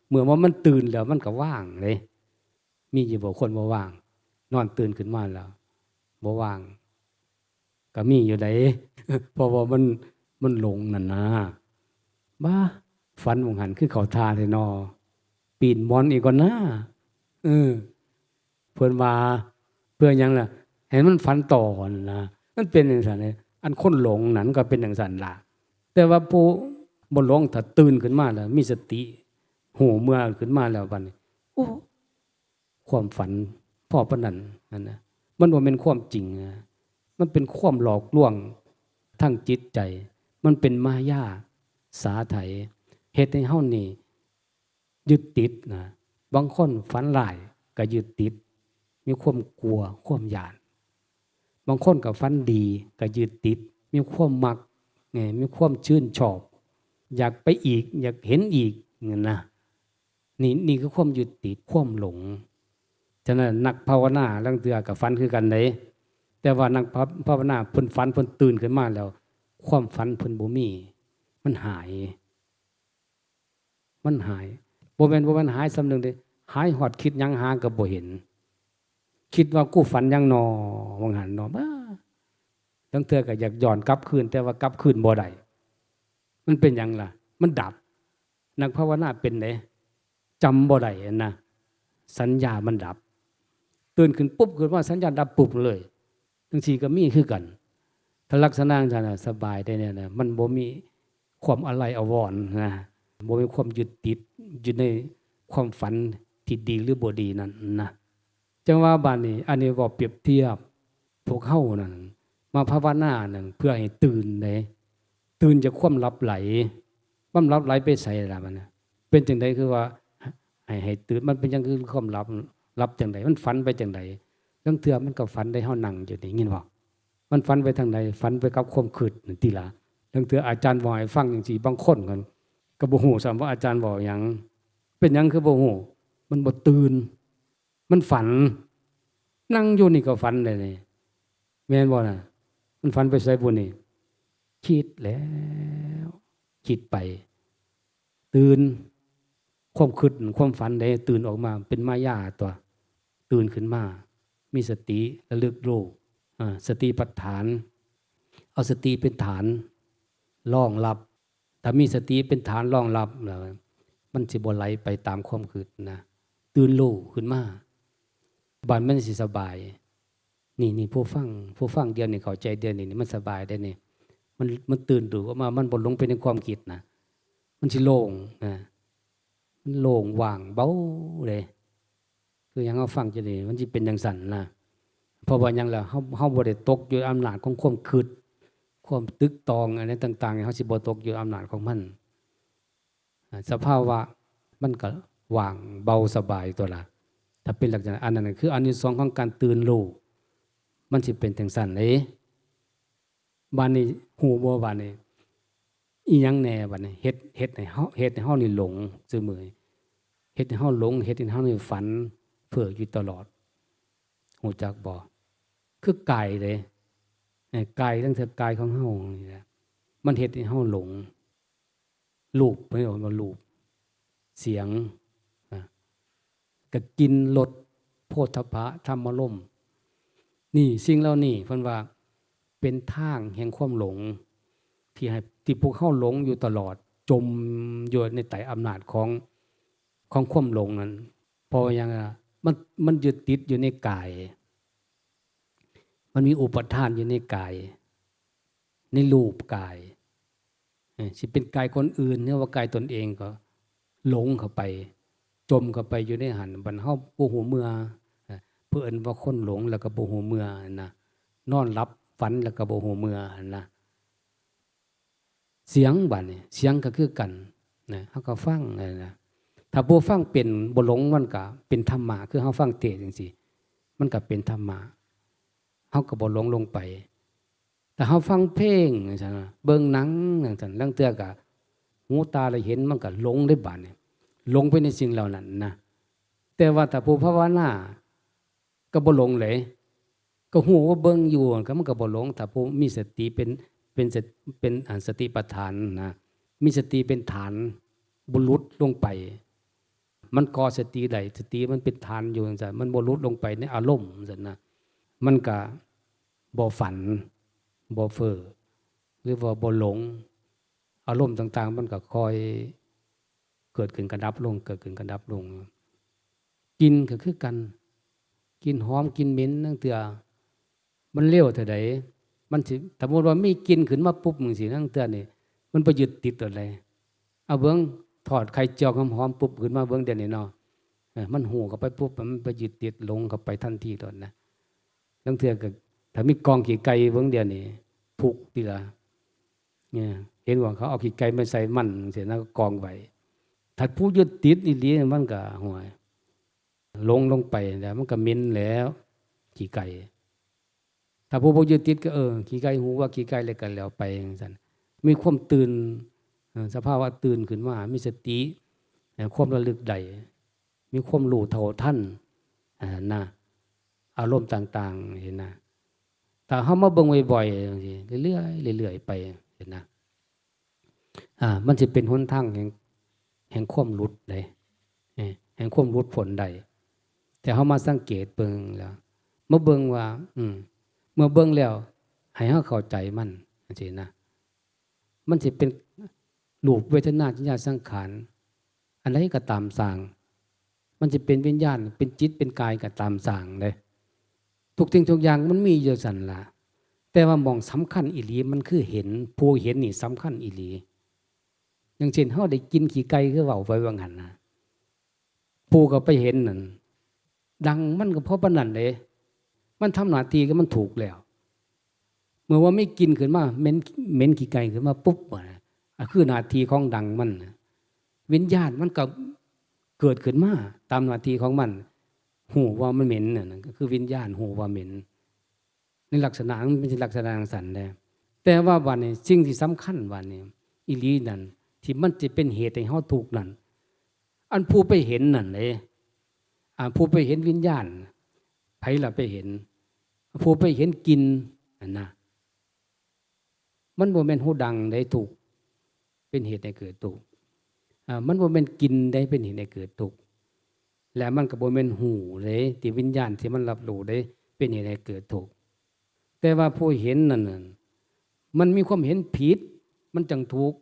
เมื่อว่ามันตื่นแล้วมันก็ว่างเด้ มีอยู่บ่คนบ่ว่าง นอนตื่นขึ้นมาแล้ว บ่ว่าง ก็มีอยู่ได๋ เพราะว่ามัน มันหลงนั่นนะ บ้า ฝันว่าหั่นคือเข้าท่าแท้น้อ ปีนหมอนอีกก่อนนะ เออ เพิ่นว่า เพื่อหยังล่ะ ให้มันฝันต่อนั่นนะ มันเป็นจั่งซั้นเด้ อันคนหลงนั่นก็เป็นจั่งซั้นล่ะ แต่ว่าผู้บ่หลง ถ้าตื่นขึ้นมาแล้ว มีสติ ฮู้เมื่อขึ้นมาแล้วบัดนี้ โอ้ ความฝันพอปานนั้นนั่นนะ มันบ่แม่นความจริงนะ มันเป็นความหลอกลวงทางจิตใจ มันเป็นมายาสาไถ เฮ็ดให้เฮานี่ยึดติดนะ บางคนฝันร้ายก็ยึดติด มีความกลัว ความย้าน บางคนก็ฝันดีก็ยึดติด มีความมัก เอ่อ มีความชื่นชอบ อยากไปอีก อยากเห็นอีก นั่นนะ นี่ นี่คือความยึดติด ความหลง ฉะนั้นนักภาวนาลางเทื่อก็ฝันคือกันเด้ แต่ว่านักภา- ภาวนาเพิ่นฝัน เพิ่นตื่นขึ้นมาแล้ว ความฝันเพิ่นบ่มี มันหาย มันหาย บ่แม่น บ่แม่นหายส่ำหนึ่งเด้ หายฮอดคิดหยังหาก็บ่เห็น คิดว่ากูฝันหยังน้อ ว่าหั่นน้อ บ้า ลางเทื่อก็อยากย้อนกลับคืน แต่ว่ากลับคืนบ่ได้ มันเป็นหยังล่ะ มันดับ นักภาวนาเป็นเด้ จำบ่ได้หั้นนะ สัญญามันดับ ตื่นขึ้นปุ๊บ ขึ้นมาสัญญาดับปุ๊บเลย จั่งซี้ก็มีคือกัน ถ้าลักษณะจั่งซั้นน่ะ สบายได้เนี่ยนะ มันบ่มีความอาลัยอาวรณ์นะ บ่มีความยึดติดอยู่ในความฝันที่ดีหรือบ่ดีนั่นนะ จั่งว่าบาดนี้ อันนี้เว้าเปรียบเทียบ พวกเฮานั่น มาภาวนานั่น เพื่อให้ตื่นเด้ ตื่นจากความหลับไหล ความหลับไหลไปไสล่ะบัดนี้ เป็นจั่งใดคือว่า ให้ ให้ตื่น มันเป็นหยังคือความหลับ หลับจั่งใด มันฝันไปจั่งใด ลางเทื่อมันก็ฝันได้เฮานั่งอยู่นี่ ยินบ่ มันฝันไปทางใด ฝันไปกับความคิดนั่นติล่ะ ลางเทื่ออาจารย์เว้าให้ฟังจั่งซี้ บางคนก็ ก็บ่ฮู้ซ้ำว่าอาจารย์เว้าหยัง เป็นหยังคือบ่ฮู้ มันบ่ตื่น มันฝัน นั่งอยู่นี่ก็ฝันได้นี่ แม่นบ่น่ะ มันฝันไปไสบุนี่ คิดแล้ว คิดไป ตื่น ความคิด ความฝันได้ตื่นออกมา เป็นมายาตั๊ว ตื่นขึ้นมา มีสติระลึกรู้ อ่า สติปัฏฐาน เอาสติเป็นฐานรองรับ ถ้ามีสติเป็นฐานรองรับแล้ว มันสิบ่ไหลไปตามความคิดนะ ตื่นรู้ขึ้นมา บัดมันสิสบาย นี่ นี่ ผู้ฟัง ผู้ฟังเดี๋ยวนี้เข้าใจเดี๋ยวนี้ นี่มันสบายเด้นี่ มัน มันตื่นรู้ออกมา มันบ่หลงไปในความคิดนะ มันสิโล่งนะ มันโล่งว่างเบาเลย คือหยังเฮาฟังจั่งนี้ มันสิเป็นจั่งซั้นนะ เพราะว่าหยังล่ะ เฮา เฮาบ่ได้ตกอยู่อำนาจของความคิด ความตึกตองอันนั้นต่างๆ เฮาสิบ่ตกอยู่อำนาจของมัน อ่า สภาวะมันก็ว่างเบาสบายตัวละ ถ้าเป็นลักษณะอันนั้นน่ะ คืออานิสงส์ของการตื่นรู้ มันสิเป็นจั่งซั้นเด้ บาดนี้ฮู้บ่ บาดนี้ อีหยังแหน่ บาดนี้ เฮ็ด เฮ็ดให้เฮา เฮ็ดให้เฮานี่หลงซุมื้อ เฮ็ดให้เฮาหลง เฮ็ดให้เฮานี่ฝันเพ้ออยู่ตลอด ฮู้จักบ่ คือกายเด้ เอ่อ กาย ลางเทื่อกายของเฮานี่แหละ มันเฮ็ดให้เฮาหลง รูป เพิ่นเอิ้นว่ารูป เสียง นะ ก็กลิ่น รส โผฏฐัพพะ ธรรมารมณ์ นี่ สิ่งเหล่านี้เพิ่นว่าเป็นทางแห่งความหลง ที่ให้ ที่พวกเฮาหลงอยู่ตลอด จมอยู่ในใต้อำนาจของ ของความหลงนั้น เพราะว่าหยังอะ มัน มันยึดติดอยู่ในกาย มันมีอุปาทานอยู่ในกาย ในรูปกาย เอ่อ สิเป็นกายคนอื่น หรือว่ากายตนเองก็หลงเข้าไป จมเข้าไปอยู่ในหั้น บัดเฮาบ่ฮู้เมื่อ เอ่อ เพิ่นเอิ้นว่าคนหลงแล้วก็บ่ฮู้เมื่อหั้นนะ นอนหลับฝันแล้วก็บ่ฮู้เมื่อหั้นนะ เสียง บาดนี้ เสียงก็คือกันนะ เฮาก็ฟังนั่นนะ ถ้าผู้ฟังเป็น บ่หลง มันก็เป็นธรรมะ คือเฮาฟังเทศน์จั่งซี้ มันก็เป็นธรรมะ เฮาก็บ่หลงลงไป ถ้าเฮาฟังเพลงจั่งซั้นนะ เบิ่งหนังจั่งซั้น ลางเทื่อก็หูตาได้เห็น มันก็หลงได้บาดนี้ หลงไปในสิ่งเหล่านั้นนะ แต่ว่าถ้าผู้ภาวนา ก็บ่หลงเลย ก็ฮู้ว่าเบิ่งอยู่ ก็มันก็บ่หลง ถ้าผู้มีสติเป็น เป็นสติ เป็น อ่า สติปัฏฐานนะ มีสติเป็นฐาน บ่หลุดลงไป มันก่อสติได้ สติมันเป็นฐานอยู่จั่งซั้น มันบ่หลุดลงไปในอารมณ์จั่งซั้นนะ มันก็บ่ฝัน บ่เฟ้อ หรือว่าบ่หลง อารมณ์ต่างๆ มันก็ค่อยเกิดขึ้นกระดับลง เกิดขึ้นกระดับลง กลิ่นก็คือกัน กลิ่นหอม กลิ่นเหม็น ลางเทื่อ มันเร็วเท่าใด มันสิ สมมุติว่ามีกลิ่นขึ้นมาปุ๊บจั่งซี้ ลางเทื่อนี่ มันไปยึดติดโลดเลย เอาเบิ่ง ทอดไข่เจียวหอมๆ ปุ๊บ ขึ้นมาเบิ่งเดี๋ยวนี้เนาะ เออ มันฮู้เข้าไปปุ๊บ มันไปยึดติดหลงเข้าไปทันทีโลดนะ ลางเทื่อก็ ถ้ามีกองขี้ไก่เบิ่งเดี๋ยวนี้ พุกติล่ะ เนี่ย เห็นว่าเขาเอาขี้ไก่มาใส่มันจั่งซี้นะ ก็กองไว้ ถ้าผู้ยึดติดอีหลี มันก็ ห่วย หลงลงไปแล้ว มันก็เหม็นแล้ว ขี้ไก่ ถ้าผู้บ่ยึดติดก็ เออ ขี้ไก่ ฮู้ว่าขี้ไก่แล้วก็แล้วไปจั่งซั้น มีความตื่น เอ่อ สภาวะตื่นขึ้นมา มีสติ เอ่อ ความระลึกได้ มีความรู้เท่าทัน อ่า นะ อารมณ์ต่างๆ หั้นนะ ถ้าเฮามาเบิ่งบ่อยๆ จั่งซี้ เรื่อยๆ เรื่อยๆ ไป หั้นนะ อ่า มันสิเป็นหนทางแห่ง แห่งความหลุดเด้ เอ่อ แห่งความหลุดพ้นได้ แต่เฮามาสังเกตเบิ่งแล้ว มาเบิ่งว่า อืม เมื่อเบิ่งแล้ว ให้เฮาเข้าใจมัน จั่งซี้นะ มันสิเป็นรูป เวทนา สัญญา สังขาร อันใดก็ตามสร้าง มันสิเป็นวิญญาณ เป็นจิต เป็นกายก็ตามสร้างเด้ ทุกสิ่งทุกอย่างมันมีอยู่ซั่นล่ะ แต่ว่าหม่องสำคัญอีหลีมันคือเห็น ผู้เห็นนี่สำคัญอีหลี อย่างเช่น เฮาได้กลิ่นขี้ไก่ คือเว้าไปว่างั้นนะ ผู้ก็ไปเห็นนั่น ดังมันก็เพราะปานนั้นเด้ มันทำหน้าที่ของมันถูกแล้ว เมื่อว่ามีกลิ่นขึ้นมา เหม็น เหม็นขี้ไก่ขึ้นมาปุ๊บ อะนะ อ่ะ คือหน้าที่ของดังมันนะ วิญญาณมันก็เกิดขึ้นมาตามหน้าที่ของมัน ฮู้ว่ามันเหม็นน่ะนะ ก็คือวิญญาณฮู้ว่าเหม็น ในลักษณะมันเป็นลักษณะจั่งซั้นแหละ แต่ว่าบาดนี้สิ่งที่สำคัญบาดนี้ อีหลีนั่น ที่มันจะเป็นเหตุให้เฮาทุกข์นั่น อันผู้ไปเห็นนั่นเด้ อ่า ผู้ไปเห็นวิญญาณ ไผล่ะไปเห็น ผู้ไปเห็นกลิ่น นั่นนะ มันบ่แม่นฮูดังเด้ทุกข์ เป็นเหตุให้เกิดทุกข์ อ่า มันบ่แม่นกลิ่นเด้เป็นเหตุให้เกิดทุกข์ และมันก็บ่แม่นฮูเด้ ที่วิญญาณที่มันรับรู้เด้ เป็นเหตุให้เกิดทุกข์ แต่ว่าผู้เห็นนั่นน่ะ มันมีความเห็นผิด มันจั่งทุกข์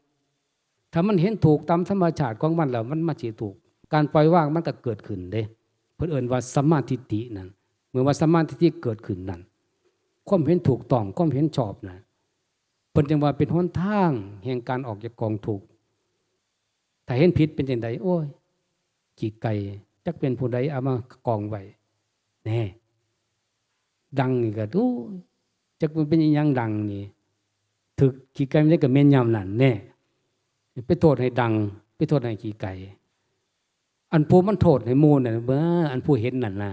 ถ้ามันเห็นถูกตามธรรมชาติของมันแล้ว มันมาสิทุกข์ การปล่อยวางมันก็เกิดขึ้นเด้ เพิ่นเอิ้นว่าสัมมาทิฏฐินั่น เมื่อว่าสัมมาทิฏฐิเกิดขึ้นนั่น ความเห็นถูกต้อง ความเห็นชอบน่ะ เพิ่นจั่งว่าเป็นหนทางแห่งการออกจากกองทุกข์ ถ้าเห็นผิดเป็นจั่งใด โอ้ย ขี้ไก่ จักเป็นผู้ใดเอามากองไว้ แน่ ดังนี่ก็ โอ้ย จักมันเป็นอิหยังดังนี่ ถืกขี้ไก่มันได้ก็แม่นยามนั้นแน่ ไปโทษให้ดัง ไปโทษให้ขี้ไก่ อันผู้มันโทษให้หมู่นั่น เบิ่ง อันผู้เห็นนั่นนะ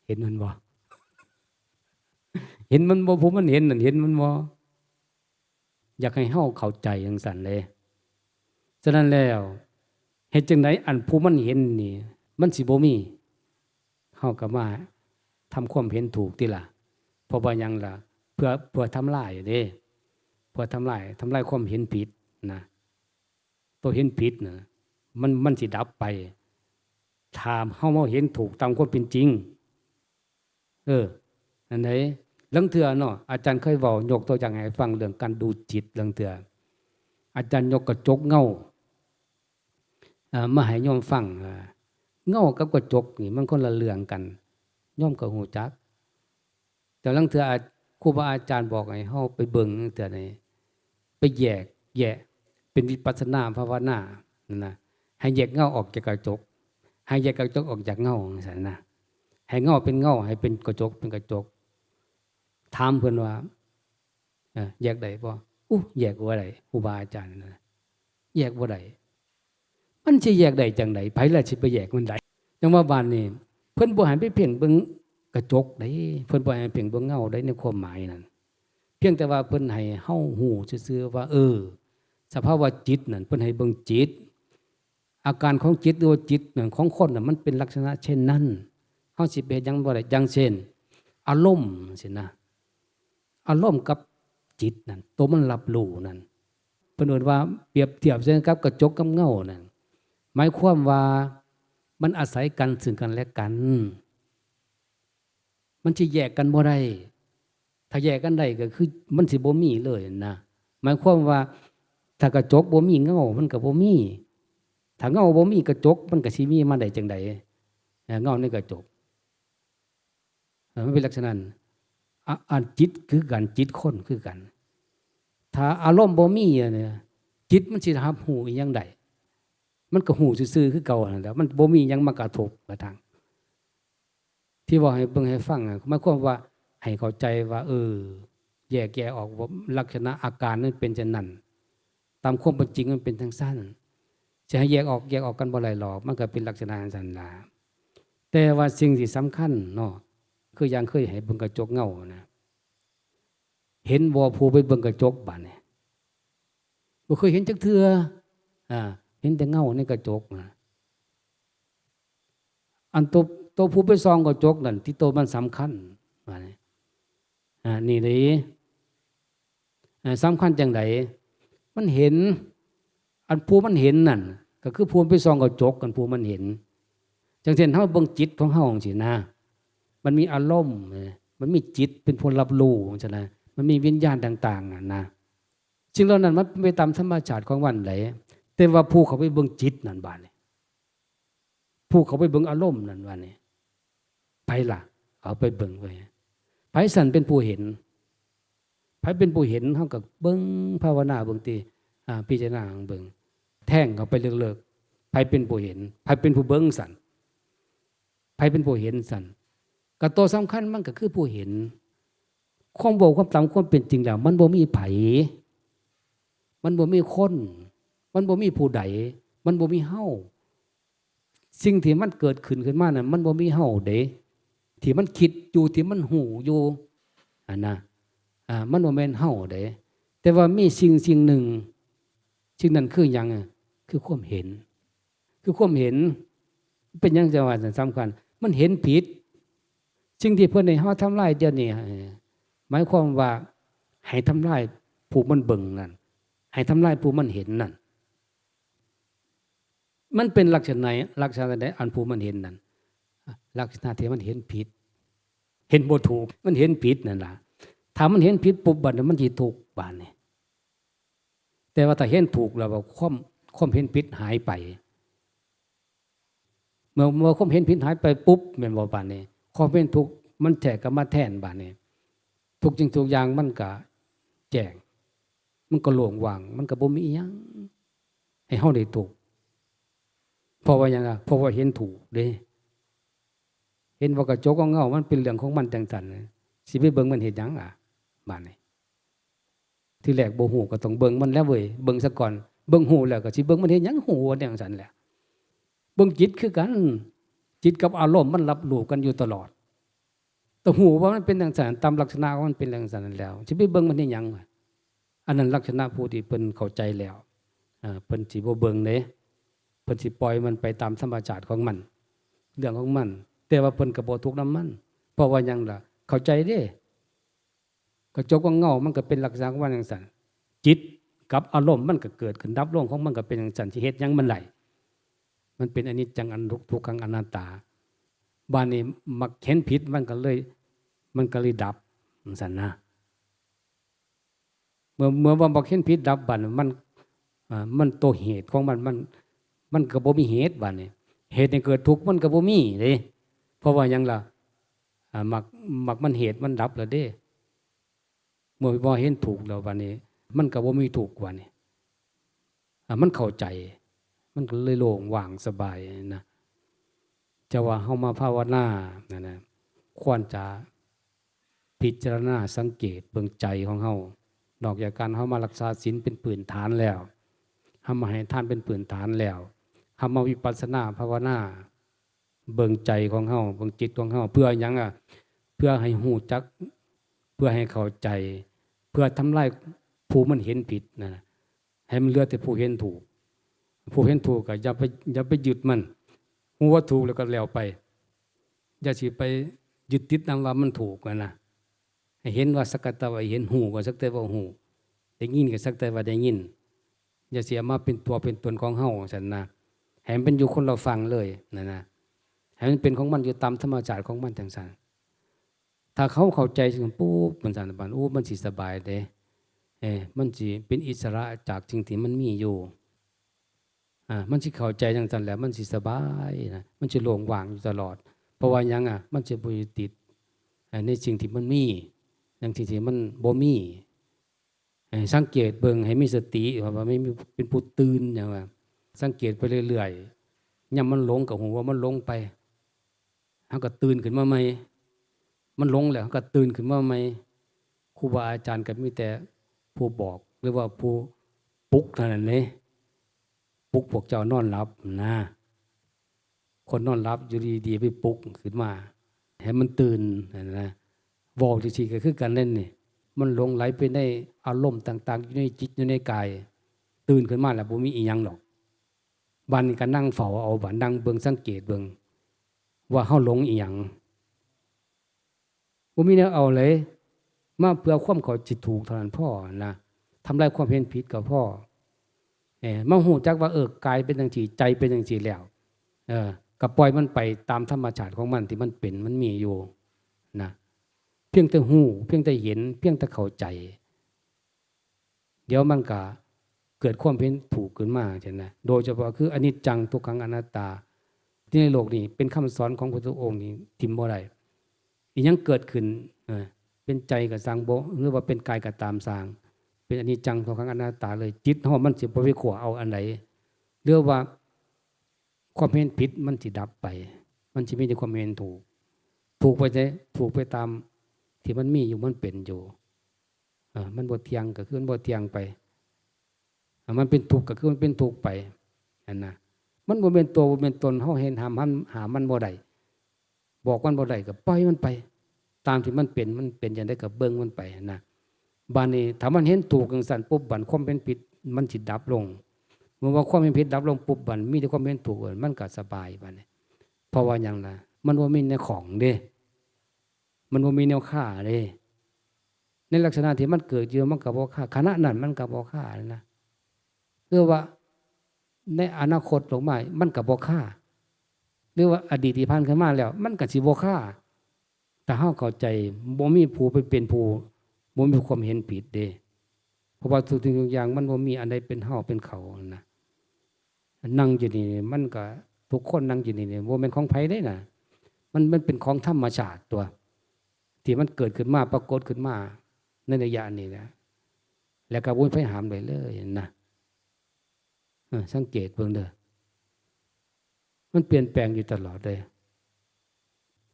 เห็นมันบ่ เห็นมันบ่ ผู้มันเห็นนั่น เห็นมันบ่ อยากให้เฮาเข้าใจจั่งซั้นเด้ ฉะนั้นแล้ว เฮ็ดจั่งใดอันผู้มันเห็นนี่ มันสิบ่มี เฮาก็มาทำความเห็นถูกติล่ะ เพราะว่าหยังล่ะ เพื่อ เพื่อทำลายเด้ เพื่อทำลาย ทำลายความเห็นผิดนะ ตัวเห็นผิดน่ะ มัน มันสิดับไป ถ้าเฮามาเห็นถูกตามความเป็นจริง เออ อันใด ลางเทื่อเนาะ อาจารย์เคยเว้ายกตัวอย่างให้ฟังเรื่องการดูจิต ลางเทื่อ อาจารย์ยกกระจกเงา อ่า มาให้โยมฟัง อ่า เงากับกระจกนี่มันคนละเรื่องกัน โยมก็ฮู้จัก แต่ลางเทื่ออา ครูบาอาจารย์บอกให้เฮาไปเบิ่งลางเทื่อนี่ ไปแยกแยะ เป็นวิปัสสนาภาวนานั่นนะ ให้แยกเงาออกจากกระจก ให้แยกกระจกออกจากเงา จั่งซั้นนะ ให้เงาเป็นเงา ให้เป็นกระจกเป็นกระจก ถามเพิ่นว่า เอ่อ แยกได้บ่ อู้ แยกบ่ได้ ครูบาอาจารย์นะ แยกบ่ได้ มันสิแยกได้จั่งใด ไผล่ะสิไปแยกมันได้ จั่งว่าบาดนี้ เพิ่นบ่ให้ไปเพ่งเบิ่งกระจกเด้ เพิ่นบ่ให้เพ่งเบิ่งเงาเด้ ในความหมายนั่น เพียงแต่ว่าเพิ่นให้เฮาฮู้ซื่อๆว่า เออ สภาวะจิตนั่น เพิ่นให้เบิ่งจิต อาการของจิตหรือว่าจิตนั่นของคนน่ะ มันเป็นลักษณะเช่นนั้น เฮาสิไปเฮ็ดหยังบ่ได้ อย่างเช่น อารมณ์จั่งซี้นะ อารมณ์กับจิตนั่น ตัวมันรับรู้นั่น เพิ่นเอิ้นว่าเปรียบเทียบใส่กับกระจกกับเงานั่น หมายความว่ามันอาศัยกันซึ่งกันและกัน มันสิแยกกันบ่ได้ ถ้าแยกกันได้ก็คือมันสิบ่มีเลยนะ หมายความว่าถ้ากระจกบ่มีเงา มันก็บ่มี ถ้าเงาบ่มีกระจก มันก็สิมีมาได้จั่งใด เอ่อ เงาในกระจก เอ่อ มันเป็นลักษณะนั้น อ่ะ อันจิตคือกัน จิตคนคือกัน ถ้าอารมณ์บ่มีอะเนี่ย จิตมันสิรับรู้อิหยังได้ มันก็รู้ซื่อๆคือเก่านั่นแหละ มันบ่มีหยังมากระทบกระทั่ง ที่ว่าให้เบิ่งให้ฟังอะ หมายความว่าให้เข้าใจว่า เออ แยกแยะออกว่าลักษณะอาการมันเป็นจั่งนั้น ตามความเป็นจริงมันเป็นจั่งซั้น สิให้แยกออก แยกออกกันบ่ได้หรอก มันก็เป็นลักษณะจั่งซั้นล่ะ แต่ว่าสิ่งที่สำคัญเนาะ คืออย่างเคยให้เบิ่งกระจกเงานะ เห็นบ่ผู้ไปเบิ่งกระจกบาดนี้ บ่เคยเห็นจักเทื่อ อ่า เห็นแต่เงาในกระจกนะ อันตัว ตัวผู้ไปส่องกระจกนั่น ที่ตัวมันสำคัญ บาดนี้ อ่า นี่เด้ อ่า สำคัญจั่งใด มันเห็น อันผู้มันเห็นนั่น ก็คือผู้ไปส่องกระจก อันผู้มันเห็น อย่างเช่น เฮาเบิ่งจิตของเฮาจั่งซี้นะ มันมีอารมณ์ เอ่อ มันมีจิตเป็นผู้รับรู้จั่งซี้นะ มันมีวิญญาณต่างๆ นั่นนะ สิ่งเหล่านั้นมันเป็นไปตามธรรมชาติของมันใด แต่ว่าผู้เข้าไปเบิ่งจิตนั่นบาดนี้ ผู้เข้าไปเบิ่งอารมณ์นั่นบาดนี้ ไผล่ะ เอาไปเบิ่งไว้ ไผสั่นเป็นผู้เห็น ไผเป็นผู้เห็น เฮาก็เบิ่งภาวนาเบิ่งติ อ่า พิจารณาเบิ่ง แทงเข้าไปลึกๆ ไผเป็นผู้เห็น ไผเป็นผู้เบิ่งสั่น ไผเป็นผู้เห็นสั่น ก็ตัวสำคัญมันก็คือผู้เห็น ความเว้าความตามความเป็นจริงแล้ว มันบ่มีไผ มันบ่มีคน มันบ่มีผู้ใด มันบ่มีเฮา สิ่งที่มันเกิดขึ้นขึ้นมานั้น มันบ่มีเฮาเด้ ที่มันคิดอยู่ ที่มันฮู้อยู่ หั่นนะ อ่า มันบ่แม่นเฮาเด้ แต่ว่ามีสิ่งสิ่งหนึ่ง สิ่งนั้นคือหยังอะ คือความเห็น คือความเห็น เป็นหยังจั่งว่าสำคัญ มันเห็นผิด สิ่งที่เพิ่นให้เฮาทำลายเดี๋ยวนี้ เอ่อ หมายความว่าให้ทำลายผู้มันเบิ่งนั่น ให้ทำลายผู้มันเห็นนั่น มันเป็นลักษณะ ลักษณะใด อันผู้มันเห็นนั่น ลักษณะที่มันเห็นผิด เห็นบ่ถูก มันเห็นผิดนั่นล่ะ ถ้ามันเห็นผิดปุ๊บ บัดนี้มันสิทุกข์ บาดนี้ แต่ว่าถ้าเห็นถูกแล้ว ความ ความเห็นผิดหายไป เมื่อ เมื่อความเห็นผิดหายไปปุ๊บ แม่นบ่ บาดนี้ ความเห็นถูกมันแทรกเข้ามาแทน บาดนี้ ทุกสิ่งทุกอย่างมันก็แจ้ง มันก็โล่งว่าง มันก็บ่มีอิหยังให้เฮาได้ทุกข์ เพราะว่าหยังอะ เพราะว่าเห็นถูกเด้ ห็นว่ากระจกกับเงามันเป็นเรื่องของมันจังซั่น สิไปเบิ่งมันเฮ็ดหยังล่ะ บาดนี้ ทีแรกบ่ฮู้ก็ต้องเบิ่งมันแล้วเว้ย เบิ่งซะก่อน เบิ่งฮู้แล้วก็สิเบิ่งมันเฮ็ดหยัง ฮู้ว่าจังซั่นแหละ เบิ่งจิตคือกัน จิตกับอารมณ์มันรับรู้กันอยู่ตลอด ต้องฮู้ว่ามันเป็นจังซั่น ตามลักษณะของมันเป็นจังซั่นแล้ว สิไปเบิ่งมันเฮ็ดหยังวะ อันนั้นลักษณะผู้ที่เพิ่นเข้าใจแล้ว อ่า เพิ่นสิบ่เบิ่งเด้ เพิ่นสิปล่อยมันไปตามธรรมชาติของมัน เรื่องของมัน แต่ว่าเพิ่นก็บ่ทุกข์นำมัน เพราะว่าหยังล่ะ เข้าใจเด้ กระจกกับเงามันก็เป็นลักษณะของมันจังซั่น จิตกับอารมณ์มันก็เกิดขึ้นดับลงของมันก็เป็นจังซั่น สิเฮ็ดหยังมันได้ มันเป็นอนิจจัง อันทุก ทุกขัง อนัตตา บาดนี้มักเห็นผิดมันก็เลย มันก็เลยดับจังซั่นนะ เมื่อ เมื่อว่ามักเห็นผิดดับ บาดนี้มัน อ่า มันตัวเหตุของมัน มัน มันก็บ่มีเหตุ บาดนี้ เหตุให้เกิดทุกข์มันก็บ่มีเด้ เพราะว่าหยังล่ะ อ่า มัก มักมันเหตุมันดับแล้วเด้ เมื่อบ่เห็นทุกข์แล้ว บาดนี้ มันก็บ่มีทุกข์ บาดนี้ อ่า มันเข้าใจ มันก็เลยโล่งว่างสบายนะ จะว่าเฮามาภาวนานั่นนะ ควรจะพิจารณาสังเกตเบิ่งใจของเฮา นอกจากการเฮามารักษาศีลเป็นพื้นฐานแล้ว เฮามาให้ทานเป็นพื้นฐานแล้ว เฮามาวิปัสสนาภาวนา เบิ่งใจของเฮา เบิ่งจิตของเฮา เพื่อหยังอะ เพื่อให้ฮู้จัก เพื่อให้เข้าใจ เพื่อทำลายผู้มันเห็นผิดนั่นน่ะ ให้มันเหลือแต่ผู้เห็นถูก ผู้เห็นถูกก็อย่าไป อย่าไปยึดมัน ฮู้ว่าถูกแล้วก็แล้วไป อย่าสิไปยึดติดนำว่ามันถูกนั่นนะ ให้เห็นว่าสักแต่ว่าเห็น ฮู้ก็สักแต่ว่าฮู้ ได้ยินก็สักแต่ว่าได้ยิน อย่าสิเอามาเป็นตัวเป็นตนของเฮาซั่นนะ ให้มันเป็นอยู่คนละฝั่งเลยนั่นนะ ให้มันเป็นของมันอยู่ตามธรรมชาติของมันจังซั่น ถ้าเขาเข้าใจจังซั่นปุ๊บ มันซั่น บาด โอ้ มันสิสบายเด้ เอ้ มันสิเป็นอิสระจากสิ่งที่มันมีอยู่ อ่า มันสิเข้าใจจังซั่นแหละ มันสิสบายนะ มันสิโล่งว่างอยู่ตลอด เพราะว่าหยังอะ มันสิบ่ยึดติด อ่า ในสิ่งที่มันมี อย่างสิ่งที่มันบ่มี ให้สังเกตเบิ่ง ให้มีสติ ว่า ว่ามี มี เป็นผู้ตื่น หยังว่า สังเกตไปเรื่อยๆ ยามมันหลงก็ฮู้ว่ามันหลงไป เฮาก็ตื่นขึ้นมาใหม่ มันหลงแล้ว เฮาก็ตื่นขึ้นมาใหม่ ครูบาอาจารย์ก็มีแต่ผู้บอก หรือว่าผู้ปลุกเท่านั้นเด้ ปลุกพวกเจ้านอนหลับนะ คนนอนหลับอยู่ดีๆ ไปปลุกขึ้นมา ให้มันตื่นนะ เว้าจั่งซี้ก็คือกันนั่นนี่ มันหลงไหลไปในอารมณ์ต่างๆ อยู่ในจิตอยู่ในกาย ตื่นขึ้นมาแล้วบ่มีอิหยังดอก บาดนี้ก็นั่งเฝ้าเอา บาดนั่งเบิ่งสังเกตเบิ่ง ว่าเฮาหลงอิหยัง บ่มีแนวเอาเลย มาเพื่อความเข้าใจถูกเท่านั้นพอนะ ทำลายความเห็นผิดก็พอ เอ้ มาฮู้จักว่า เออ กายเป็นจั่งซี้ ใจเป็นจั่งซี้แล้ว เออ ก็ปล่อยมันไปตามธรรมชาติของมันที่มันเป็น มันมีอยู่นะ เพียงแต่ฮู้ เพียงแต่เห็น เพียงแต่เข้าใจ เดี๋ยวมันก็เกิดความเห็นถูกขึ้นมา เห็นนะ โดยเฉพาะคืออนิจจัง ทุกขัง อนัตตา ที่ในโลกนี้เป็นคำสอนของพระพุทธองค์นี่ถิ่มบ่ได้ อิหยังเกิดขึ้น เอ่อ เป็นใจก็ซ่างบ่ หรือว่าเป็นกายก็ตามซ่าง เป็นอนิจจัง ทุกขัง อนัตตาเลย จิตเฮามันสิบ่ไปขั่วเอาอันใด หรือว่าความเห็นผิดมันสิดับไป มันสิมีแต่ความเห็นถูก ถูกไปเด้ ถูกไปตามที่มันมีอยู่ มันเป็นอยู่ อ่า มันบ่เที่ยงก็คือมันบ่เที่ยงไป อ่า มันเป็นทุกข์ก็คือมันเป็นทุกข์ไป นั่นนะ มันบ่เป็นตัวบ่เป็นตน เฮาเฮ็ดห้ามมัน ห้ามมันบ่ได้ บอกมันบ่ได้ก็ปล่อยมันไป ตามที่มันเป็น มันเป็นจั่งใดก็เบิ่งมันไปนะ บาดนี้ถ้ามันเห็นถูกจั่งซั่นปุ๊บ บาดความเห็นผิดมันสิดับลง เมื่อว่าความเห็นผิดดับลงปุ๊บ บาดมีแต่ความเห็นถูก มันก็สบายบาดนี้ เพราะว่าหยังล่ะ มันบ่มีแนวข้องเด้ มันบ่มีแนวคาเด้ ในลักษณะที่มันเกิดอยู่มันก็บ่คา ขณะนั้นมันก็บ่คานะ หรือว่าในอนาคตลงมามันก็บ่คา หรือว่าอดีตที่ผ่านขึ้นมาแล้ว มันก็สิบ่คา ถ้าเฮาเข้าใจ บ่มีผู้ไปเป็นผู้ บ่มีความเห็นผิดเด้ เพราะว่าทุกสิ่งทุกอย่างมันบ่มีอันใดเป็นเฮาเป็นเขานะ นั่งอยู่นี่มันก็ ทุกคนนั่งอยู่นี่นี่ บ่แม่นของไผเด้นะ มัน มันเป็นของธรรมชาติตัว ที่มันเกิดขึ้นมา ปรากฏขึ้นมาในระยะนี้นะ แล้วก็บ่มีไผห้ามได้เลยนะ เออ สังเกตเบิ่งเด้อ มันเปลี่ยนแปลงอยู่ตลอดเลย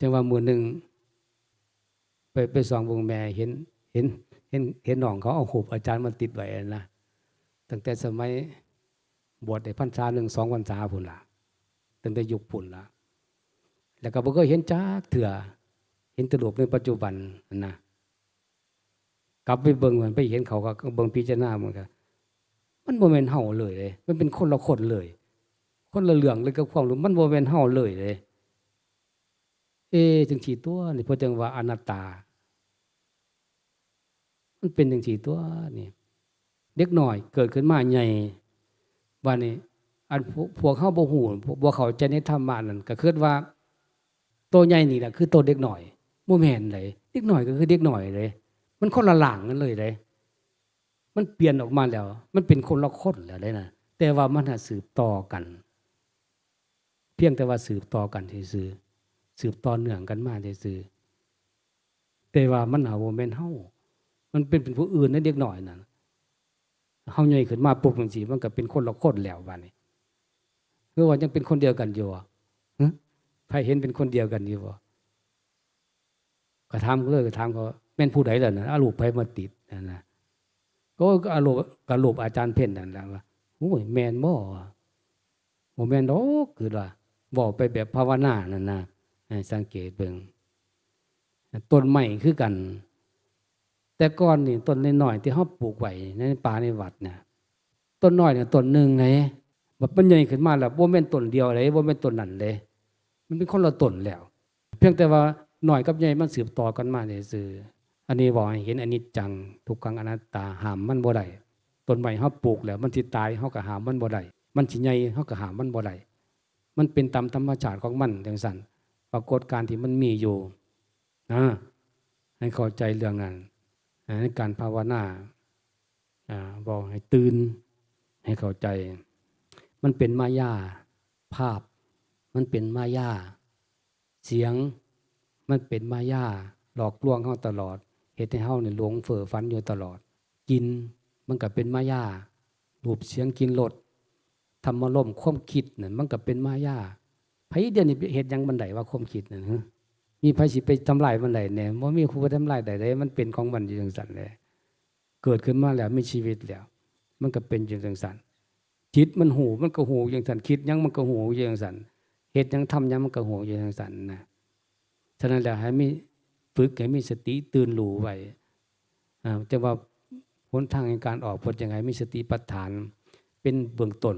จั่งว่ามื้อหนึ่ง ไป ไปส่องเบิ่งแม่ เห็น เห็น เห็น เห็นน้องเขาเอารูปอาจารย์มาติดไว้นะ ตั้งแต่สมัยบวชได้พรรษาหนึ่งสองพรรษาพุ้นล่ะ ตั้งแต่ยุคพุ้นล่ะ แล้วก็บ่เคยเห็นจักเทื่อ เห็นแต่รูปในปัจจุบันนะ กลับไปเบิ่งมัน ไปเห็นเขาก็เบิ่งพิจารณามันก็ มันบ่แม่นเฮาเลยเด้ มันเป็นคนละคนเลย คนละเรื่องเลยกับความรู้ มันบ่แม่นเฮาเลยเด้ เอ๊ะ จั่งซี้ตั๊วนี่ เพิ่นจั่งว่าอนัตตา มันเป็นจั่งซี้ตั๊วนี่ เด็กน้อยเกิดขึ้นมาใหญ่ บาดนี้ อันพวก พวกเฮาบ่ฮู้ บ่เข้าใจในธรรมะนั่น ก็คิดว่า โตใหญ่นี่แหละคือโตเด็กน้อย บ่แม่นเด้ เด็กน้อยก็คือเด็กน้อยเด้ มันคนละร่างกันเลยเด้ มันเปลี่ยนออกมาแล้ว มันเป็นคนละคนแล้วเด้นะ แต่ว่ามันน่ะสืบต่อกัน เพียงแต่ว่าสืบต่อกันซื่อๆ สืบต่อเนื่องกันมาซื่อๆ แต่ว่ามันหาบ่แม่นเฮา มันเป็น เป็นผู้อื่นในเด็กน้อยนั่น เฮาใหญ่ขึ้นมาปุ๊บจั่งซี้ มันก็เป็นคนละคนแล้วบาดนี้ คือว่ายังเป็นคนเดียวกันอยู่บ่ ฮะ ไผเห็นเป็นคนเดียวกันอยู่บ่ ก็ถามเลย ก็ถามเขา แม่นผู้ใดล่ะนะ เอารูปไผมาติดนั่นนะ ก็ ก็เอารูป ก็รูปอาจารย์เพ็ญนั่นแหละว่า โอ้ย แม่นบ่วะ บ่แม่นดอก คือว่า เว้าไปแบบภาวนานั่นนะ ให้สังเกตเบิ่ง ต้นไม้คือกัน แต่ก่อนนี่ต้นน้อยๆ ที่เฮาปลูกไว้ในป่าในวัดเนี่ย ต้นน้อยเนี่ยต้นหนึ่งไง บัดมันใหญ่ขึ้นมาแล้ว บ่แม่นต้นเดียวเด้ บ่แม่นต้นนั้นเด้ มันเป็นคนละต้นแล้ว เพียงแต่ว่าน้อยกับใหญ่มันสืบต่อกันมาซื่อๆ อันนี้บอกให้เห็นอนิจจัง ทุกขัง อนัตตา ห้ามมันบ่ได้ ต้นไม้เฮาปลูกแล้ว มันสิตาย เฮาก็ห้ามมันบ่ได้ มันสิใหญ่ เฮาก็ห้ามมันบ่ได้ มันเป็นตามธรรมชาติของมันจั่งซั้น ปรากฏการณ์ที่มันมีอยู่ นะ ให้เข้าใจเรื่องนั้น อ่า ในการภาวนา อ่า บอกให้ตื่น ให้เข้าใจ มันเป็นมายา ภาพ มันเป็นมายา เสียง มันเป็นมายา หลอกลวงเฮาตลอด เฮ็ดให้เฮานี่หลงเฟ้อฝันอยู่ตลอด กลิ่น มันก็เป็นมายา รูป เสียง กลิ่น รส ธรรมารมณ์ ความคิดนั่น มันก็เป็นมายา ไผเดี๋ยวนี้ไปเฮ็ดหยังมันได้ว่าความคิดนั่น ฮะ มีไผสิไปทำลายมันได้แน่ บ่มีผู้ไปทำลายได้เด้ มันเป็นของมันอยู่จั่งซั้นแหละ เกิดขึ้นมาแล้วมีชีวิตแล้ว มันก็เป็นอยู่จั่งซั้น จิตมันฮู้ มันก็ฮู้จั่งซั้น คิดหยังมันก็ฮู้อยู่จั่งซั้น เฮ็ดหยังทำหยังมันก็ฮู้อยู่จั่งซั้นนะ ฉะนั้นแล้วให้มี ฝึกให้มีสติตื่นรู้ไว้ อ่า แต่ว่าหนทางแห่งการออกพ้นจั่งใด มีสติปัฏฐานเป็นเบื้องต้น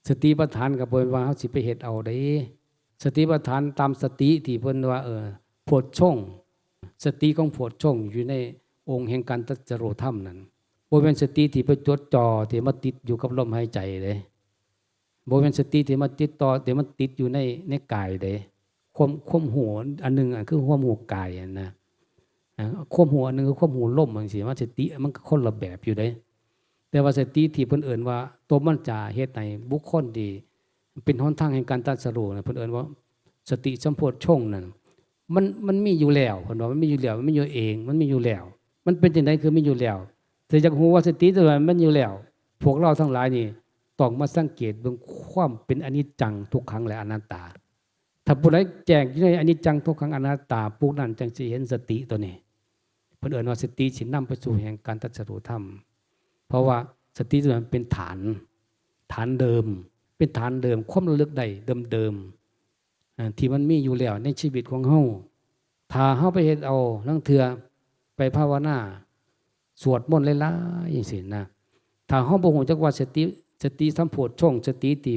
สติปัฏฐานก็บ่แม่นว่าเฮาสิไปเฮ็ดเอาเด้ สติปัฏฐานตามสติที่เพิ่นว่า เออ โพชฌงค์ สติของโพชฌงค์อยู่ในองค์แห่งการตรัสรู้ธรรมนั่น บ่แม่นสติที่ไปจดจ่อ ที่มาติดอยู่กับลมหายใจเด้ บ่แม่นสติที่มาติดต่อ ที่มันติดอยู่ใน ในกายเด้ ความ ความฮู้อันหนึ่งอะ คือความฮู้กายอะนะ อ่า ความฮู้อันหนึ่งคือความฮู้ลมจั่งซี้ มันสติมันก็คนละแบบอยู่เด้ แต่ว่าสติที่เพิ่นเอิ้นว่า ตัวมันจะเฮ็ดให้บุคคลที่เป็นหนทางแห่งการตรัสรู้นะ เพิ่นเอิ้นว่าสติสัมโพชฌงค์นั่น มัน มันมีอยู่แล้ว เพิ่นว่ามันมีอยู่แล้ว มันมีอยู่เอง มันมีอยู่แล้ว มันเป็นจั่งใดคือมีอยู่แล้ว แต่อยากฮู้ว่าสติตัวนั้นมันอยู่แล้ว พวกเราทั้งหลายนี่ต้องมาสังเกตเบิ่งความเป็นอนิจจัง ทุกขัง และอนัตตา ถ้าผู้ใดแจ้งอยู่ในอนิจจัง ทุกขัง อนัตตา ผู้นั้นจั่งสิเห็นสติตัวนี้ เพิ่นเอิ้นว่าสติสินำไปสู่แห่งการตรัสรู้ธรรม เพราะว่าสติตัวนั้นเป็นฐาน ฐานเดิม เป็นฐานเดิม ความระลึกได้เดิมๆ อ่า ที่มันมีอยู่แล้วในชีวิตของเฮา ถ้าเฮาไปเฮ็ดเอา ลางเทื่อไปภาวนา สวดมนต์หลายๆ จั่งซี้นะ ถ้าเฮาบ่ฮู้จักว่าสติ สติสัมโพชฌงค์ สติที่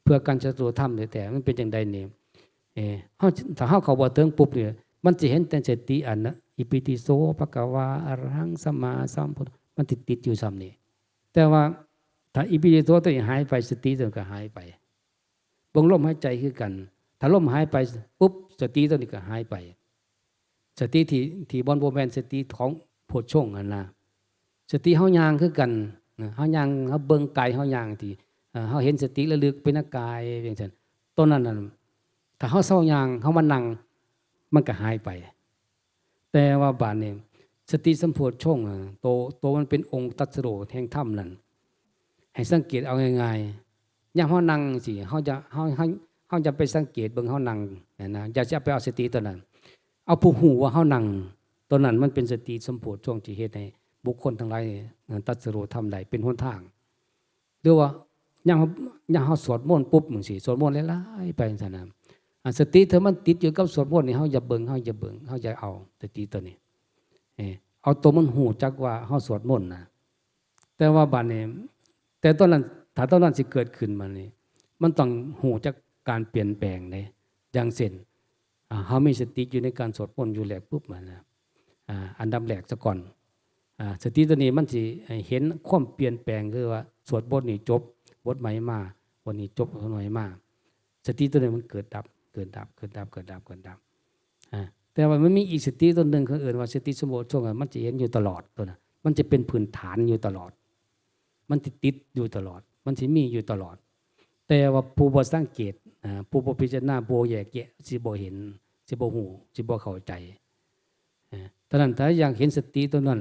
เพื่อการตรัสรู้ธรรมแท้ๆ มันเป็นจั่งใดนี่ เอ่อ เฮา ถ้าเฮาเข้าบ่ถึงปุ๊บนี่ มันสิเห็นแต่สติอันนะ อิปิติโส ภะคะวา อะระหัง สัมมาสัมพุทธ มันติดติดอยู่ส่ำนี้ แต่ว่าถ้าอิปิติโสตัวนี้หายไป สติตัวนี้ก็หายไป เบิ่งลมหายใจคือกัน ถ้าลมหายไปปุ๊บ สติตัวนี้ก็หายไป สติที่ ที่บ่ บ่แม่นสติของโพชฌงค์นั่นนะ สติเฮาย่างคือกันนะ เฮาย่าง เฮาเบิ่งกายเฮาย่างที่ เอ่อ เฮาเห็นสติระลึกไปในกายจั่งซั้น ตัวนั้นน่ะ ถ้าเฮาเซาย่าง เฮามานั่ง มันก็หายไป แต่ว่าบาดนี้ สติสัมโพชฌงค์อะ โต โตมันเป็นองค์ตรัสรู้แห่งธรรมนั่น ให้สังเกตเอาง่ายๆ ยามเฮานั่งจั่งซี้ เฮาจะ เฮา เฮา เฮาจะไปสังเกตเบิ่งเฮานั่งนั่นนะ อย่าจะไปเอาสติตัวนั้น เอาผู้ฮู้ว่าเฮานั่ง ตอนนั้นมันเป็นสติสัมโพชฌงค์ที่เฮ็ดให้บุคคลทั้งหลาย เอ่อ ตรัสรู้ธรรมได้เป็นหนทาง หรือว่า ยามเฮา ยามเฮาสวดมนต์ปุ๊บจั่งซี้ สวดมนต์หลายๆ ไปจั่งซั้นน่ะ อ่า สติถ้ามันติดอยู่กับสวดมนต์นี่ เฮาอย่าเบิ่ง เฮาอย่าเบิ่ง เฮาอย่าเอาสติตัวนี้ เอ่อ เอาตัวมันฮู้จักว่าเฮาสวดมนต์น่ะ แต่ว่าบัดนี้ แต่ตอนนั้น ถ้าตอนนั้นสิเกิดขึ้นมานี่ มันต้องฮู้จักการเปลี่ยนแปลงเด้ อย่างเช่น อ่า เฮามีสติอยู่ในการสวดมนต์อยู่แล้วปุ๊บ มันนะ อ่า อันดับแรกซะก่อน อ่า สติตัวนี้มันสิให้เห็นความเปลี่ยนแปลง คือว่าสวดบทนี้จบ บทใหม่มา บทนี้จบ บทใหม่มา สติตัวนี้มันเกิดดับ เกิดดับ เกิดดับ เกิดดับ เกิดดับ อ่า แต่ว่ามันมีอีกสติตัวหนึ่ง เขาเอิ้นว่าสติสัมโพชฌงค์อะ มันจะเห็นอยู่ตลอดตัวน่ะ มันจะเป็นพื้นฐานอยู่ตลอด มันสิติดอยู่ตลอด มันสิมีอยู่ตลอด แต่ว่าผู้บ่สังเกต อ่า ผู้บ่พิจารณา ผู้บ่แยกแยะ สิบ่เห็น สิบ่ฮู้ สิบ่เข้าใจ อ่า ฉะนั้นถ้าอยากเห็นสติตัวนั้น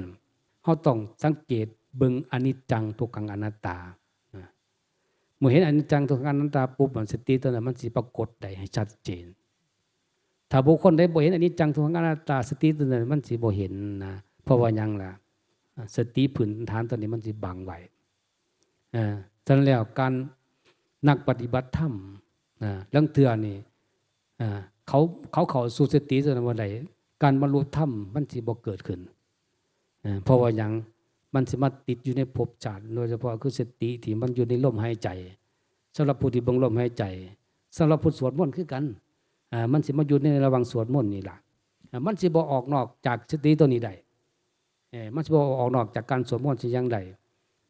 เฮาต้องสังเกตเบิ่งอนิจจัง ทุกขัง อนัตตา อ่า เมื่อเห็นอนิจจัง ทุกขัง อนัตตาปุ๊บ มันสติตัวนั้นมันสิปรากฏได้ให้ชัดเจน ถ้าบุคคลใดบ่เห็นอนิจจัง ทุกขัง อนัตตา สติตัวนั้นมันสิบ่เห็นนะ เพราะว่าหยังล่ะ อ่า สติพื้นฐานตัวนี้มันสิบังไว้ อ่า ฉะนั้นแล้วการ นักปฏิบัติธรรม อ่า ลางเทื่อนี่ อ่า เขา เขาเข้าสู่สติตัวนั้นบ่ได้ การบรรลุธรรมมันสิบ่เกิดขึ้น อ่า เพราะว่าหยัง มันสิมาติดอยู่ในภพชาติ โดยเฉพาะคือสติที่มันอยู่ในลมหายใจ สำหรับผู้ที่เบิ่งลมหายใจ สำหรับผู้สวดมนต์คือกัน อ่า มันสิมาอยู่ในระหว่างสวดมนต์นี่ล่ะ อ่า มันสิบ่ออกนอกจากสติตัวนี้ได้ เอ่อ มันสิบ่ออกนอกจากการสวดมนต์สิอย่างใด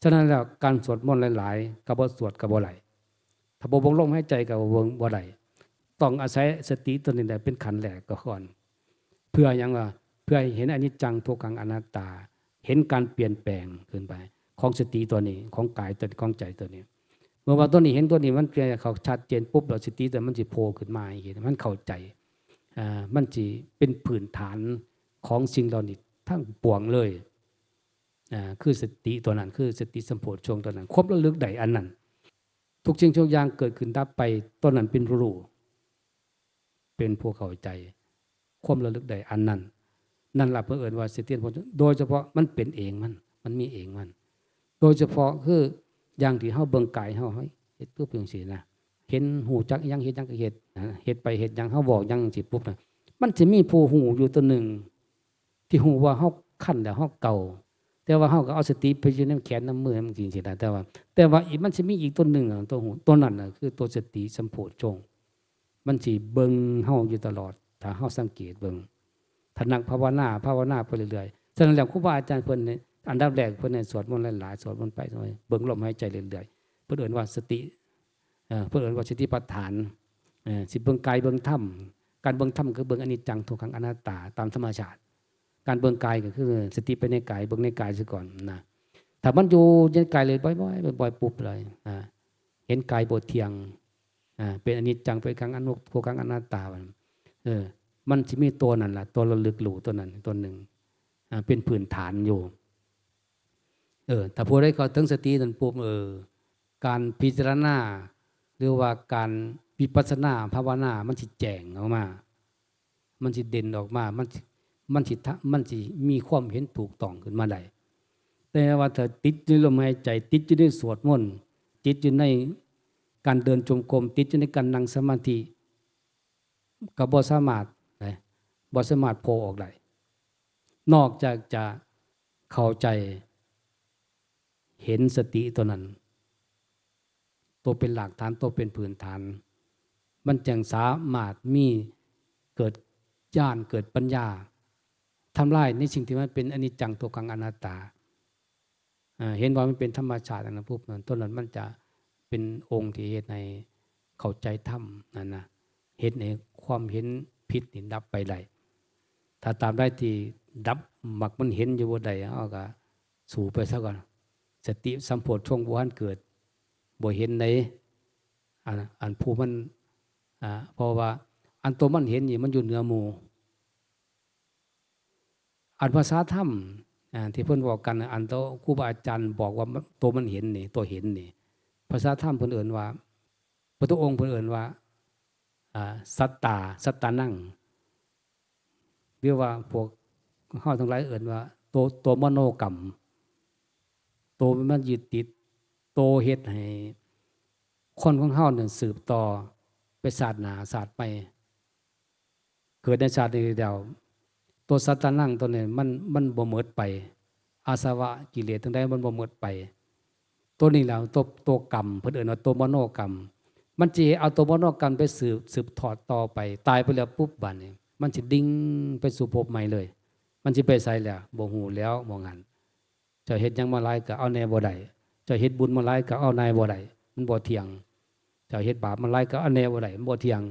ฉะนั้นแล้วการสวดมนต์หลายๆ ก็บ่สวดก็บ่ได้ ถ้าบ่เบิ่งลมหายใจก็บ่เบิ่งบ่ได้ ต้องอาศัยสติตัวนี้แหละเป็นขั้นแรกก่อน เพื่อหยังวะ เพื่อให้เห็นอนิจจัง ทุกขัง อนัตตา เห็นการเปลี่ยนแปลงขึ้นไป ของสติตัวนี้ ของกายตัวนี้ ของใจตัวนี้ เมื่อว่าตัวนี้เห็นตัวนี้มันเปลี่ยน เขาชัดเจนปุ๊บ แล้วสติตัวมันสิโผล่ขึ้นมาให้เห็น มันเข้าใจ อ่า มันสิเป็นพื้นฐานของสิ่งเหล่านี้ทั้งปวงเลย อ่า คือสติตัวนั้น คือสติสัมโพชฌงค์ตัวนั้น ความระลึกได้อันนั้น ทุกสิ่งทุกอย่างเกิดขึ้นดับไป ตัวนั้นเป็นผู้รู้ เป็นผู้เข้าใจ ความระลึกได้อันนั้น นั่นล่ะเพิ่นเอิ้นว่าสติสัมโพชฌงค์ โดยเฉพาะมันเป็นเองมัน มันมีเองมัน โดยเฉพาะคืออย่างที่เฮาเบิ่งกายเฮา เฮาเฮ็ดปุ๊บจั่งซี้นะ เห็น ฮู้จักอิหยัง เฮ็ดหยังก็เฮ็ดนะ เฮ็ดไปเฮ็ดหยัง เฮาเว้าหยังจั่งซี้ปุ๊บนะ มันสิมีผู้ฮู้อยู่ตัวหนึ่ง ที่ฮู้ว่าเฮาคันแล้วเฮาเกา แต่ว่าเฮาก็เอาสติไปอยู่ในแขนในมือมันจั่งซี้นะ แต่ว่า แต่ว่าอีก มันสิมีอีกตัวหนึ่งอะ ตัวฮู้ ตัวนั้นน่ะคือตัวสติสัมโพชฌงค์ มันสิเบิ่งเฮาอยู่ตลอด ถ้าเฮาสังเกตเบิ่ง ถ้านักภาวนา ภาวนาไปเรื่อยๆ ฉะนั้นแล้วครูบาอาจารย์เพิ่นเนี่ย อันดับแรกเพิ่นให้สวดมนต์หลายๆ สวดมนต์ไป สวดมนต์ เบิ่งลมหายใจเรื่อยๆ เพิ่นเอิ้นว่าสติ เอ่อ เพิ่นเอิ้นว่าสติปัฏฐาน เอ่อ สิเบิ่งกายเบิ่งธรรม การเบิ่งธรรมคือเบิ่งอนิจจัง ทุกขัง อนัตตา ตามธรรมชาติ การเบิ่งกายก็คือสติไปในกาย เบิ่งในกายซะก่อนนะ ถ้ามันอยู่ในกายเลย บ่อยๆ บ่อยๆ ปุ๊บเลย อ่า เห็นกายบ่เที่ยง อ่า เป็นอนิจจัง เป็นขัง อนุ ทุกขัง อนัตตา เออ มันสิมีตัวนั้นล่ะ ตัวระลึกรู้ตัวนั้น ตัวหนึ่ง อ่า เป็นพื้นฐานอยู่ เออ ถ้าผู้ใดเข้าถึงสตินั้นปุ๊บ เออ การพิจารณา หรือว่าการวิปัสสนาภาวนา มันสิแจ้งออกมา มันสิเด่นออกมา มันสิ มันสิทะ มันสิมีความเห็นถูกต้องขึ้นมาได้ แต่ว่าถ้าติดอยู่ในลมหายใจ ติดอยู่ในสวดมนต์ ติดอยู่ในการเดินจงกรม ติดอยู่ในการนั่งสมาธิ ก็บ่สามารถ นะ บ่สามารถโผล่ออกได้ นอกจากจะเข้าใจ เห็นสติตัวนั้น ตัวเป็นรากฐาน ตัวเป็นพื้นฐาน มันจึงสามารถมี เกิดญาณ เกิดปัญญา ทำลายในสิ่งที่มันเป็นอนิจจัง ทุกขัง อนัตตา อ่า เห็นว่ามันเป็นธรรมชาติอันนั้นปุ๊บ นั่น ตัวนั้นมันจะเป็นองค์ที่เฮ็ดให้เข้าใจธรรมนั่นนะ เฮ็ดให้ความเห็นผิดนี่ดับไปได้ ถ้าตามใดที่ดับมักมันเห็นอยู่บ่ได้ เฮาก็สู้ไปซะก่อน สติสัมโพชฌงค์บ่ทันเกิด บ่เห็นใด อัน อันผู้มัน อ่า เพราะว่าอันตัวมันเห็นนี่มันอยู่เหนือหมู่ อันภาษาธรรม อ่า ที่เพิ่นบอกกันน่ะ อันโตครูบาอาจารย์บอกว่ามัน ตัวมันเห็นนี่ ตัวเห็นนี่ ภาษาธรรมเพิ่นเอิ้นว่า พุทธองค์เพิ่นเอิ้นว่า อ่า สัตตา สัตตานัง หรือว่าพวกเฮาทั้งหลายเอิ้นว่าโต โตมโนกรรม โตมันยึดติด โตเฮ็ดให้คนของเฮาเนี่ยสืบต่อไปชาติหน้าชาติใหม่ เกิดในชาตินี้แล้ว ตัวสัตตานังตัวนี้มัน มันบ่หมดไป อาสวะกิเลสทั้งหลายมันบ่หมดไป ตัวนี้แหละตัว ตัวกรรม เพิ่นเอิ้นว่าตัวมโนกรรม มันสิเอาตัวมโนกรรมไปสืบ สืบทอดต่อไป ตายไปแล้วปุ๊บบัดนี้ มันสิดิ่งไปสู่ภพใหม่เลย มันสิไปไสแล้ว บ่ฮู้แล้ว หม่องหั้น เจ้าเฮ็ดหยังมาหลายก็เอาแหน่บ่ได้ เจ้าเฮ็ดบุญมาหลายก็เอาแหน่บ่ได้ มันบ่เที่ยง เจ้าเฮ็ดบาปมาหลายก็เอาแหน่บ่ได้ มันบ่เที่ยง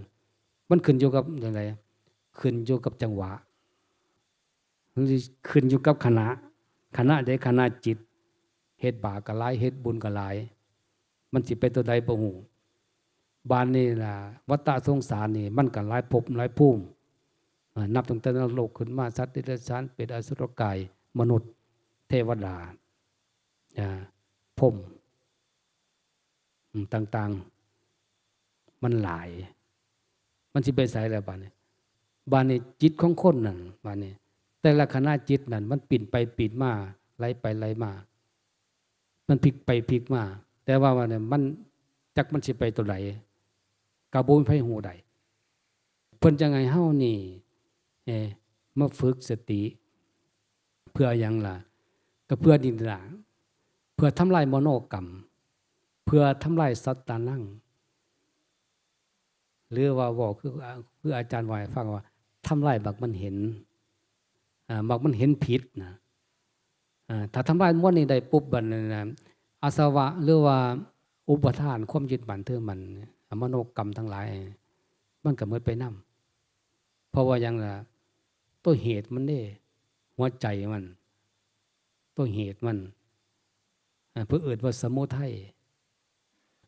มันขึ้นอยู่กับจั่งใด ขึ้นอยู่กับจังหวะ มันสิขึ้นอยู่กับขณะ ขณะใด ขณะจิต เฮ็ดบาปก็หลาย เฮ็ดบุญก็หลาย มันสิไปตัวใดบ่ฮู้ บาดนี้ล่ะ วัฏฏะสงสารนี่ มันก็หลายภพหลายภูมิ อ่า นับตั้งแต่นรกขึ้นมา สัตว์เดรัจฉาน เปรต อสุรกาย มนุษย์ เทวดา อ่า พรหม อืม ต่างๆ มันหลาย มันสิไปไสแล้วบาดนี้ บาดนี้จิตของคนนั่น บาดนี้ แต่ละขณะจิตนั่น มันปิ้นไปปิ้นมา ไหลไปไหลมา มันพลิกไปพลิกมา แต่ว่า ว่าเนี่ย มัน จักมันสิไปตัวใด ก็บ่มีไผฮู้ได้ เพิ่นจั่งให้เฮานี่ เอ่อ มาฝึกสติ เพื่อหยังล่ะ ก็เพื่อนี่ล่ะ เพื่อทำลายมโนกรรม เพื่อทำลายสัตตานัง หรือว่าเว้าคือ คืออาจารย์เว้าให้ฟังว่า ทำลายบักมันเห็น อ่า บักมันเห็นผิดนะ อ่า ถ้าทำลายมวลนี้ได้ปุ๊บ บัดนั้นนะ อาสวะ หรือว่าอุปาทาน ความยึดมั่นถือมั่น มโนกรรมทั้งหลาย มันก็หมดไปนำ เพราะว่าหยังล่ะ ตัวเหตุมันเด้ หัวใจมัน ตัวเหตุมัน อ่า เพิ่นเอิ้นว่าสมุทัย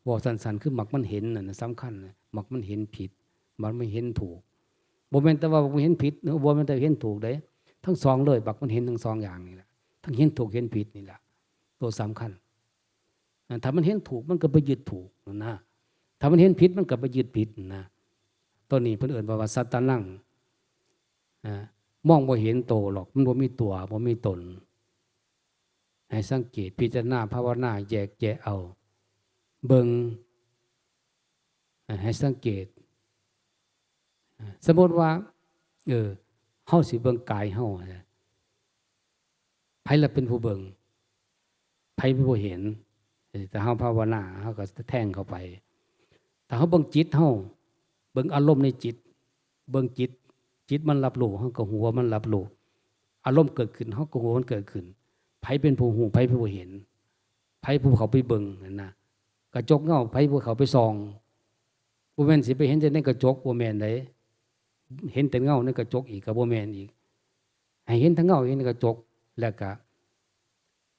เว้าสั้นๆ คือมักมันเห็นนั่นน่ะสำคัญน่ะ มักมันเห็นผิด มักมันเห็นถูก บ่แม่นแต่ว่ามักมันเห็นผิด บ่แม่นแต่เห็นถูกเด้ ทั้งสองเลย มักมันเห็นทั้งสองอย่างนี่แหละ ทั้งเห็นถูกเห็นผิดนี่แหละ ตัวสำคัญ อ่า ถ้ามันเห็นถูกมันก็ไปยึดถูกนั่นนะ ถ้ามันเห็นผิดมันก็ไปยึดผิดนั่นนะ ตัวนี้เพิ่นเอิ้นว่า ว่าสัตตานัง อ่า มองบ่เห็นโตหรอก มันบ่มีตัว บ่มีตน ให้สังเกต พิจารณา ภาวนา แยกแยะเอา เบิ่ง อ่า ให้สังเกต อ่า สมมุติว่า เออ เฮาสิเบิ่งกายเฮานะ ไผล่ะเป็นผู้เบิ่ง ไผเป็นผู้เห็น เออ ถ้าเฮาภาวนา เฮาก็แทงเข้าไป ถ้าเฮาเบิ่งจิตเฮา เบิ่งอารมณ์ในจิต เบิ่งจิต จิตมันรับรู้ เฮาก็ฮู้ว่ามันรับรู้ อารมณ์เกิดขึ้น เฮาก็ฮู้ว่ามันเกิดขึ้น ไผเป็นผู้ฮู้ ไผเป็นผู้เห็น ไผผู้เข้าไปเบิ่งนั่นนะ กระจกเงา ไผผู้เข้าไปส่อง บ่แม่นสิไปเห็นแต่ในกระจก บ่แม่นเด้ เห็นแต่เงาในกระจกอีกก็บ่แม่นอีก ให้เห็นทั้งเงา เห็นในกระจก แล้วก็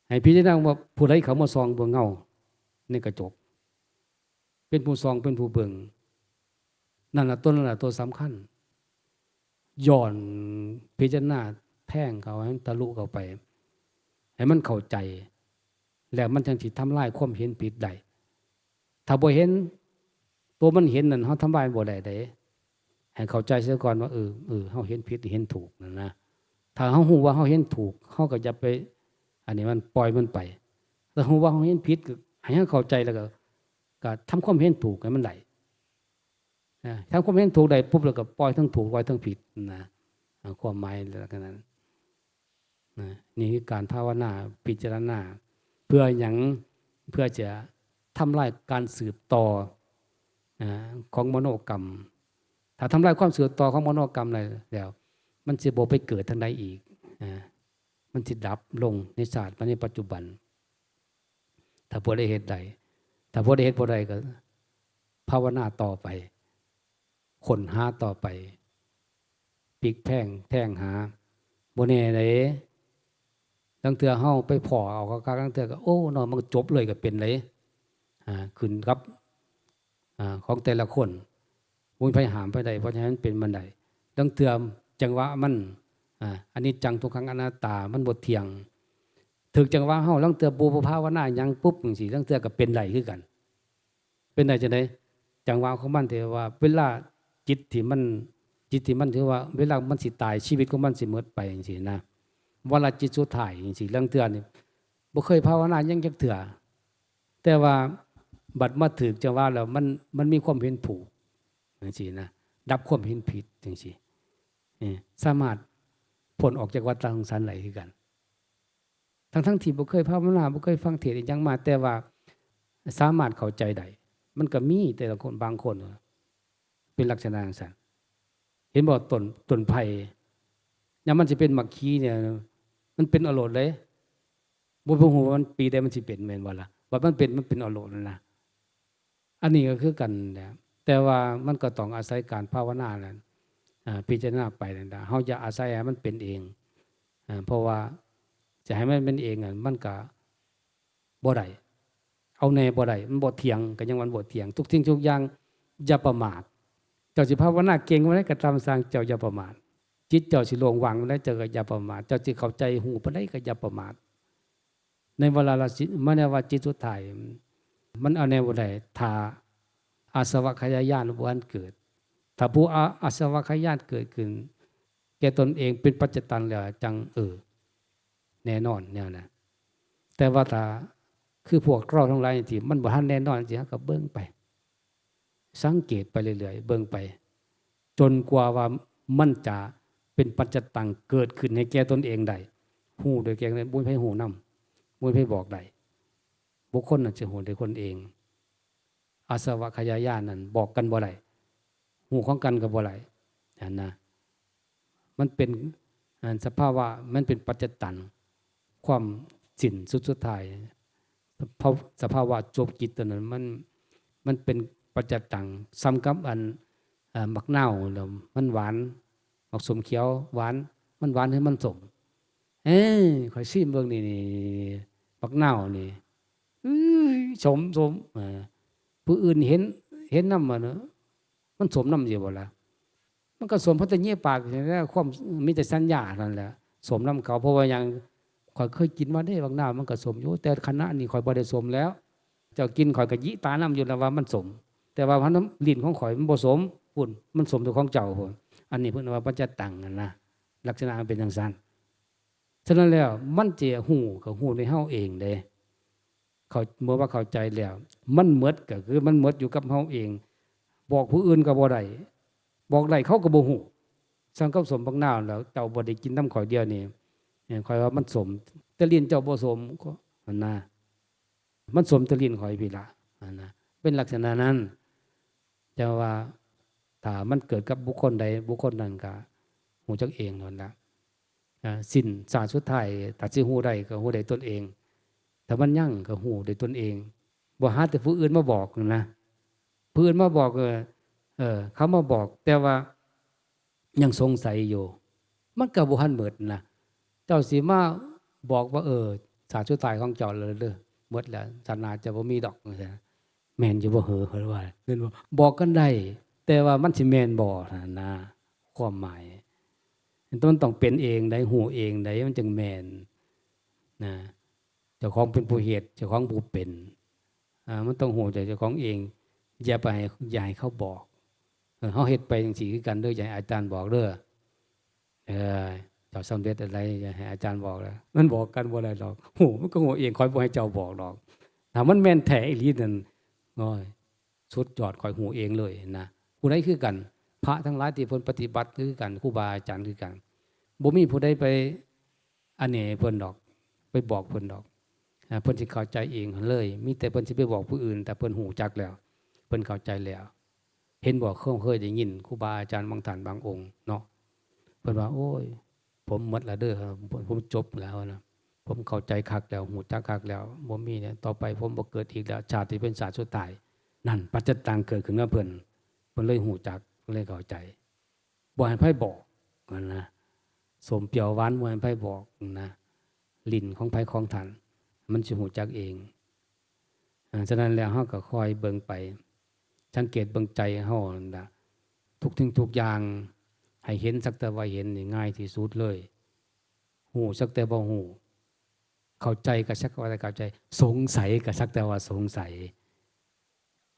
ให้พิจารณาว่าผู้ใดเข้ามาส่องเบิ่งเงาในกระจก เป็นผู้ส่อง เป็นผู้เบิ่ง นั่นล่ะ ตัวนั้นล่ะตัวสำคัญ ย้อนพิจารณาแทงเข้าให้มันทะลุเข้าไป ให้มันเข้าใจ แล้วมันจั่งสิทำลายความเห็นผิดได้ ถ้าบ่เห็น ตัวมันเห็นนั่น เฮาทำลายบ่ได้เด้ ให้เข้าใจซะก่อนว่า เออ เออ เฮาเห็นผิดหรือเห็นถูกนั่นนะ ถ้าเฮาฮู้ว่าเฮาเห็นถูก เฮาก็อย่าไป อันนี้มัน ปล่อยมันไป ถ้าฮู้ว่าเฮาเห็นผิด ก็ให้เฮาเข้าใจแล้วก็ ก็ทำความเห็นถูกให้มันได้ นะ ทำความเห็นถูกได้ปุ๊บ แล้วก็ปล่อยทั้งถูก ปล่อยทั้งผิดนะ อ่า ความหมายลักษณะนั้น นะ นี่คือการภาวนา พิจารณา เพื่อหยัง เพื่อจะทำลายการสืบต่อ นะ ของมโนกรรม ถ้าทำลายความสืบต่อของมโนกรรมแล้ว มันสิบ่ไปเกิดทางใดอีก นะ มันสิดับลงในชาติ ในปัจจุบัน ถ้าผู้ใดเฮ็ดได้ ถ้าผู้ใดเฮ็ดบ่ได้ก็ภาวนาต่อไป ค้นหาต่อไป พลิกแพลงแทงหา บ่แน่เด้ ลางเทื่อเฮาไปพ้อเอาคักๆ ลางเทื่อก็ โอ้ เนาะ มันก็จบเลยก็เป็นเด้ อ่า ขึ้นกับ อ่า ของแต่ละคน บ่มีไผห้ามไผได้ เพราะฉะนั้นเป็นมันได้ ลางเทื่อจังหวะมัน อ่า อนิจจังทุกขังอนัตตา มันบ่เที่ยง ถืกจังหวะเฮา ลางเทื่อบ่ภาวนาหยังปุ๊บจั่งซี้ ลางเทื่อก็เป็นได้คือกัน เป็นได้จั่งใด จังหวะของมันที่ว่าเวลาจิตที่มัน จิตที่มันถือว่าเวลามันสิตาย ชีวิตของมันสิหมดไปจังซี้นะ วาระจิตสุดท้ายจังซี้ ลางเทื่อนี่บ่เคยภาวนาหยังจักเทื่อ แต่ว่าบัดมาถืกจังหวะแล้วมัน มันมีความเห็นถูกจังซี้นะ ดับความเห็นผิดจังซี้ เออ สามารถพ้นออกจากวัฏฏะสงสารได้คือกัน ทั้งๆที่บ่เคยภาวนา บ่เคยฟังเทศน์อิหยังมา แต่ว่าสามารถเข้าใจได้ มันก็มีแต่ละคน บางคนเป็นลักษณะจังซั้น เห็นบ่ ต้น ต้นไผ่ ยามมันสิเป็นหมากขีเนี่ย มันเป็นเอาโลดเลย บ่ บ่ฮู้ว่ามันปีใดมันสิเป็น แม่นบ่ล่ะ บัดมันเป็น มันเป็นเอาโลดนั่นนะ อันนี้ก็คือกันแหละ แต่ว่ามันก็ต้องอาศัยการภาวนาแหละ อ่า พิจารณาไปนั่นแหละ เฮาอย่าอาศัยให้มันเป็นเอง อ่า เพราะว่าจะให้มันเป็นเองอะ มันก็บ่ได้ เอาแน่บ่ได้ มันบ่เที่ยง ก็ยังว่ามันบ่เที่ยง ทุกสิ่งทุกอย่างอย่าประมาท เจ้าสิภาวนาเก่งปานใดก็ตามซ่าง เจ้าอย่าประมาท จิตเจ้าสิโล่งว่างปานใด เจ้าก็อย่าประมาท เจ้าสิเข้าใจฮู้ปานใดก็อย่าประมาท ในเวลาละสิ มันเรียกว่าจิตสุดท้าย มันเอาแนวบ่ได้ ถ้าอาสวัคคยญาณบ่ทันเกิด ถ้าผู้อา อาสวัคคยญาณเกิดขึ้น แก่ตนเองเป็นปัจจตังแล้วจั่ง เออ แน่นอนแนวนั้น แต่ว่าถ้าคือพวกเราทั้งหลายที่มันบ่ทันแน่นอนจังซี้ เราก็เบิ่งไป สังเกตไปเรื่อยๆ เบิ่งไป จนกว่าว่ามันจะเป็นปัจจตังเกิดขึ้นให้แก่ตนเองได้ ฮู้โดยแก่ตนเอง บ่มีไผฮู้นำ บ่มีไผบอกได้ บุคคลน่ะจะฮู้โดยคนเอง อาสวัคคยญาณนั่นบอกกันบ่ได้ ฮู้ของกันก็บ่ได้ หั้นนะ มันเป็น อ่า สภาวะ มันเป็นปัจจตัง ความสิ้นสุดสุดท้าย สภา- สภาวะจบกิจตัวนั้น มัน มันเป็นปัจจตัง ส่ำกับอัน เอ่อ บักนาวแล้วมันหวาน บักส้มเขียวหวาน มันหวานหรือมันส้ม เอ้ย ข้อยซิมเบิ่งนี่ นี่ นี่ บักนาวนี่ อื้อ ส้ม ส้ม เออ ผู้อื่นเห็น เห็นนำ ว่าเนาะ มันส้มนำอยู่บ่ล่ะ มันก็ส้มเพราะแต่เยียะปากนี่แหละ ความมีแต่สัญญานั่นแหละ ส้มนำเขา เพราะว่าหยัง ข้อยเคยกินมาเด้ บักนาวมันก็ส้มอยู่ แต่ขณะนี้ข้อยบ่ได้ส้มแล้ว เจ้ากินข้อยก็ยิตานำอยู่แล้วว่ามันส้ม แต่ว่ามัน ลิ้นของข้อยมันบ่ส้ม พุ้น มันส้มแต่ของเจ้าพุ้น อันนี้เพิ่นว่าปัจจตังหั้นนะ ลักษณะมันเป็นจั่งซั้น ฉะนั้นแล้วมันจะฮู้ก็ฮู้ในเฮาเองเด้ เขา เมื่อว่าเข้าใจแล้ว มันหมดก็คือมันหมดอยู่กับเฮาเอง บอกผู้อื่นก็บ่ได้ บอกได้เขาก็บ่ฮู้ ส่ำกับส้มบักนาวแล้ว เจ้าบ่ได้กินนำข้อยเดียวนี่ เนี่ย ข้อยว่ามันส้ม แต่ลิ้นเจ้าบ่ส้ม ก็ หั้นนะ มันส้มแต่ลิ้นข้อยพี้ละ หั้นนะ เป็นลักษณะนั้น แต่ว่าถ้ามันเกิดกับบุคคลใด บุคคลนั้นก็ฮู้จักเองนั่นละ อ่า สิ้นชาติสุดท้าย ถ้าสิฮู้ได้ก็ฮู้ได้ตนเอง ถ้ามันยังก็ฮู้ได้ตนเอง บ่หาแต่ผู้อื่นมาบอกนะ ผู้อื่นมาบอก เออ เออ เขามาบอก แต่ว่ายังสงสัยอยู่ มันก็บ่ทันหมดนะ เจ้าสิมาบอกว่า เออ ชาติสุดท้ายของเจ้าแล้วเด้อ หมดแล้ว ชาติหน้าจะบ่มีดอก จั่งซี้นะ แม่นอยู่บ่เหรอ เพิ่นว่า แม่นบ่ บอกกันได้ แต่ว่ามันสิแม่นบ่ หั้นนะ ความหมาย มันต้องเป็นเองได้ ฮู้เองได้ มันจั่งแม่น นะ เจ้าของเป็นผู้เฮ็ด เจ้าของผู้เป็น อ่า มันต้องฮู้จักเจ้าของเอง อย่าไปให้ อย่าให้เขาบอก เออ เฮาเฮ็ดไปจั่งซี้คือกันเด้อ อย่าให้อาจารย์บอกเด้อ เออ เจ้าสำเร็จอะไร อย่าให้อาจารย์บอกแล้ว มันบอกกันบ่ได้ดอก ฮู้ มันก็ฮู้เอง ข้อยบ่ให้เจ้าบอกดอก ถ้ามันแม่นแท้อีหลีนั่น โอ้ย สุดยอด ข้อยฮู้เองเลยนะ ผู้ใดคือกัน พระทั้งหลายที่เพิ่นปฏิบัติคือกัน ครูบาอาจารย์คือกัน บ่มีผู้ใดไปอันนี้ให้เพิ่นดอก ไปบอกเพิ่นดอก อ่า เพิ่นสิเข้าใจเองเลย มีแต่เพิ่นสิไปบอกผู้อื่น แต่เพิ่นฮู้จักแล้ว เพิ่นเข้าใจแล้ว เห็นบ่ เคย เคยได้ยินครูบาอาจารย์บางท่านบางองค์เนาะ เพิ่นว่า โอ้ย ผมหมดแล้วเด้อ ผม ผมจบแล้วนะ ผมเข้าใจคักแล้ว ฮู้จักคักแล้ว บ่มีแล้ว ต่อไปผมบ่เกิดอีกแล้ว ชาติที่เป็นชาติสุดท้าย นั่น ปัจจตังเกิดขึ้นกับเพิ่น เพิ่นเลยฮู้จัก เลยเข้าใจ บ่ให้ไผบอก หั้นนะ ส้มเปรี้ยวหวานบ่ให้ไผบอกนะ ลิ้นของไผของท่าน มันสิฮู้จักเอง อ่า ฉะนั้นแล้วเฮาก็คอยเบิ่งไป สังเกตเบิ่งใจเฮานั่นล่ะ ทุกสิ่งทุกอย่าง ให้เห็นสักแต่ว่าเห็นนี่ง่ายที่สุดเลย ฮู้สักแต่ว่าฮู้ เข้าใจก็สักแต่ว่าเข้าใจ สงสัยก็สักแต่ว่าสงสัย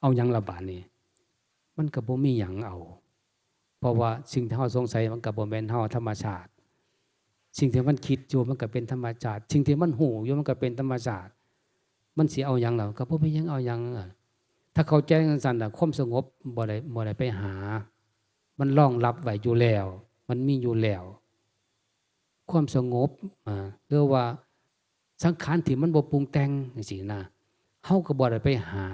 เอาหยังละบาดนี้ มันก็บ่มีหยังเอา เพราะว่าสิ่งที่เฮาสงสัยมันก็บ่แม่นเฮา ธรรมชาติ สิ่งที่มันคิดอยู่มันก็เป็นธรรมชาติ สิ่งที่มันฮู้อยู่มันก็เป็นธรรมชาติ มันสิเอาหยังล่ะ ก็บ่มีหยังเอาหยังอะ ถ้าเข้าใจจั่งซั้นน่ะ ความสงบบ่ได้ บ่ได้ไปหา มันรองรับไว้อยู่แล้ว มันมีอยู่แล้ว ความสงบ อ่า หรือว่าสังขารที่มันบ่ปรุงแต่งจั่งซี้นะ เฮาก็บ่ได้ไปหา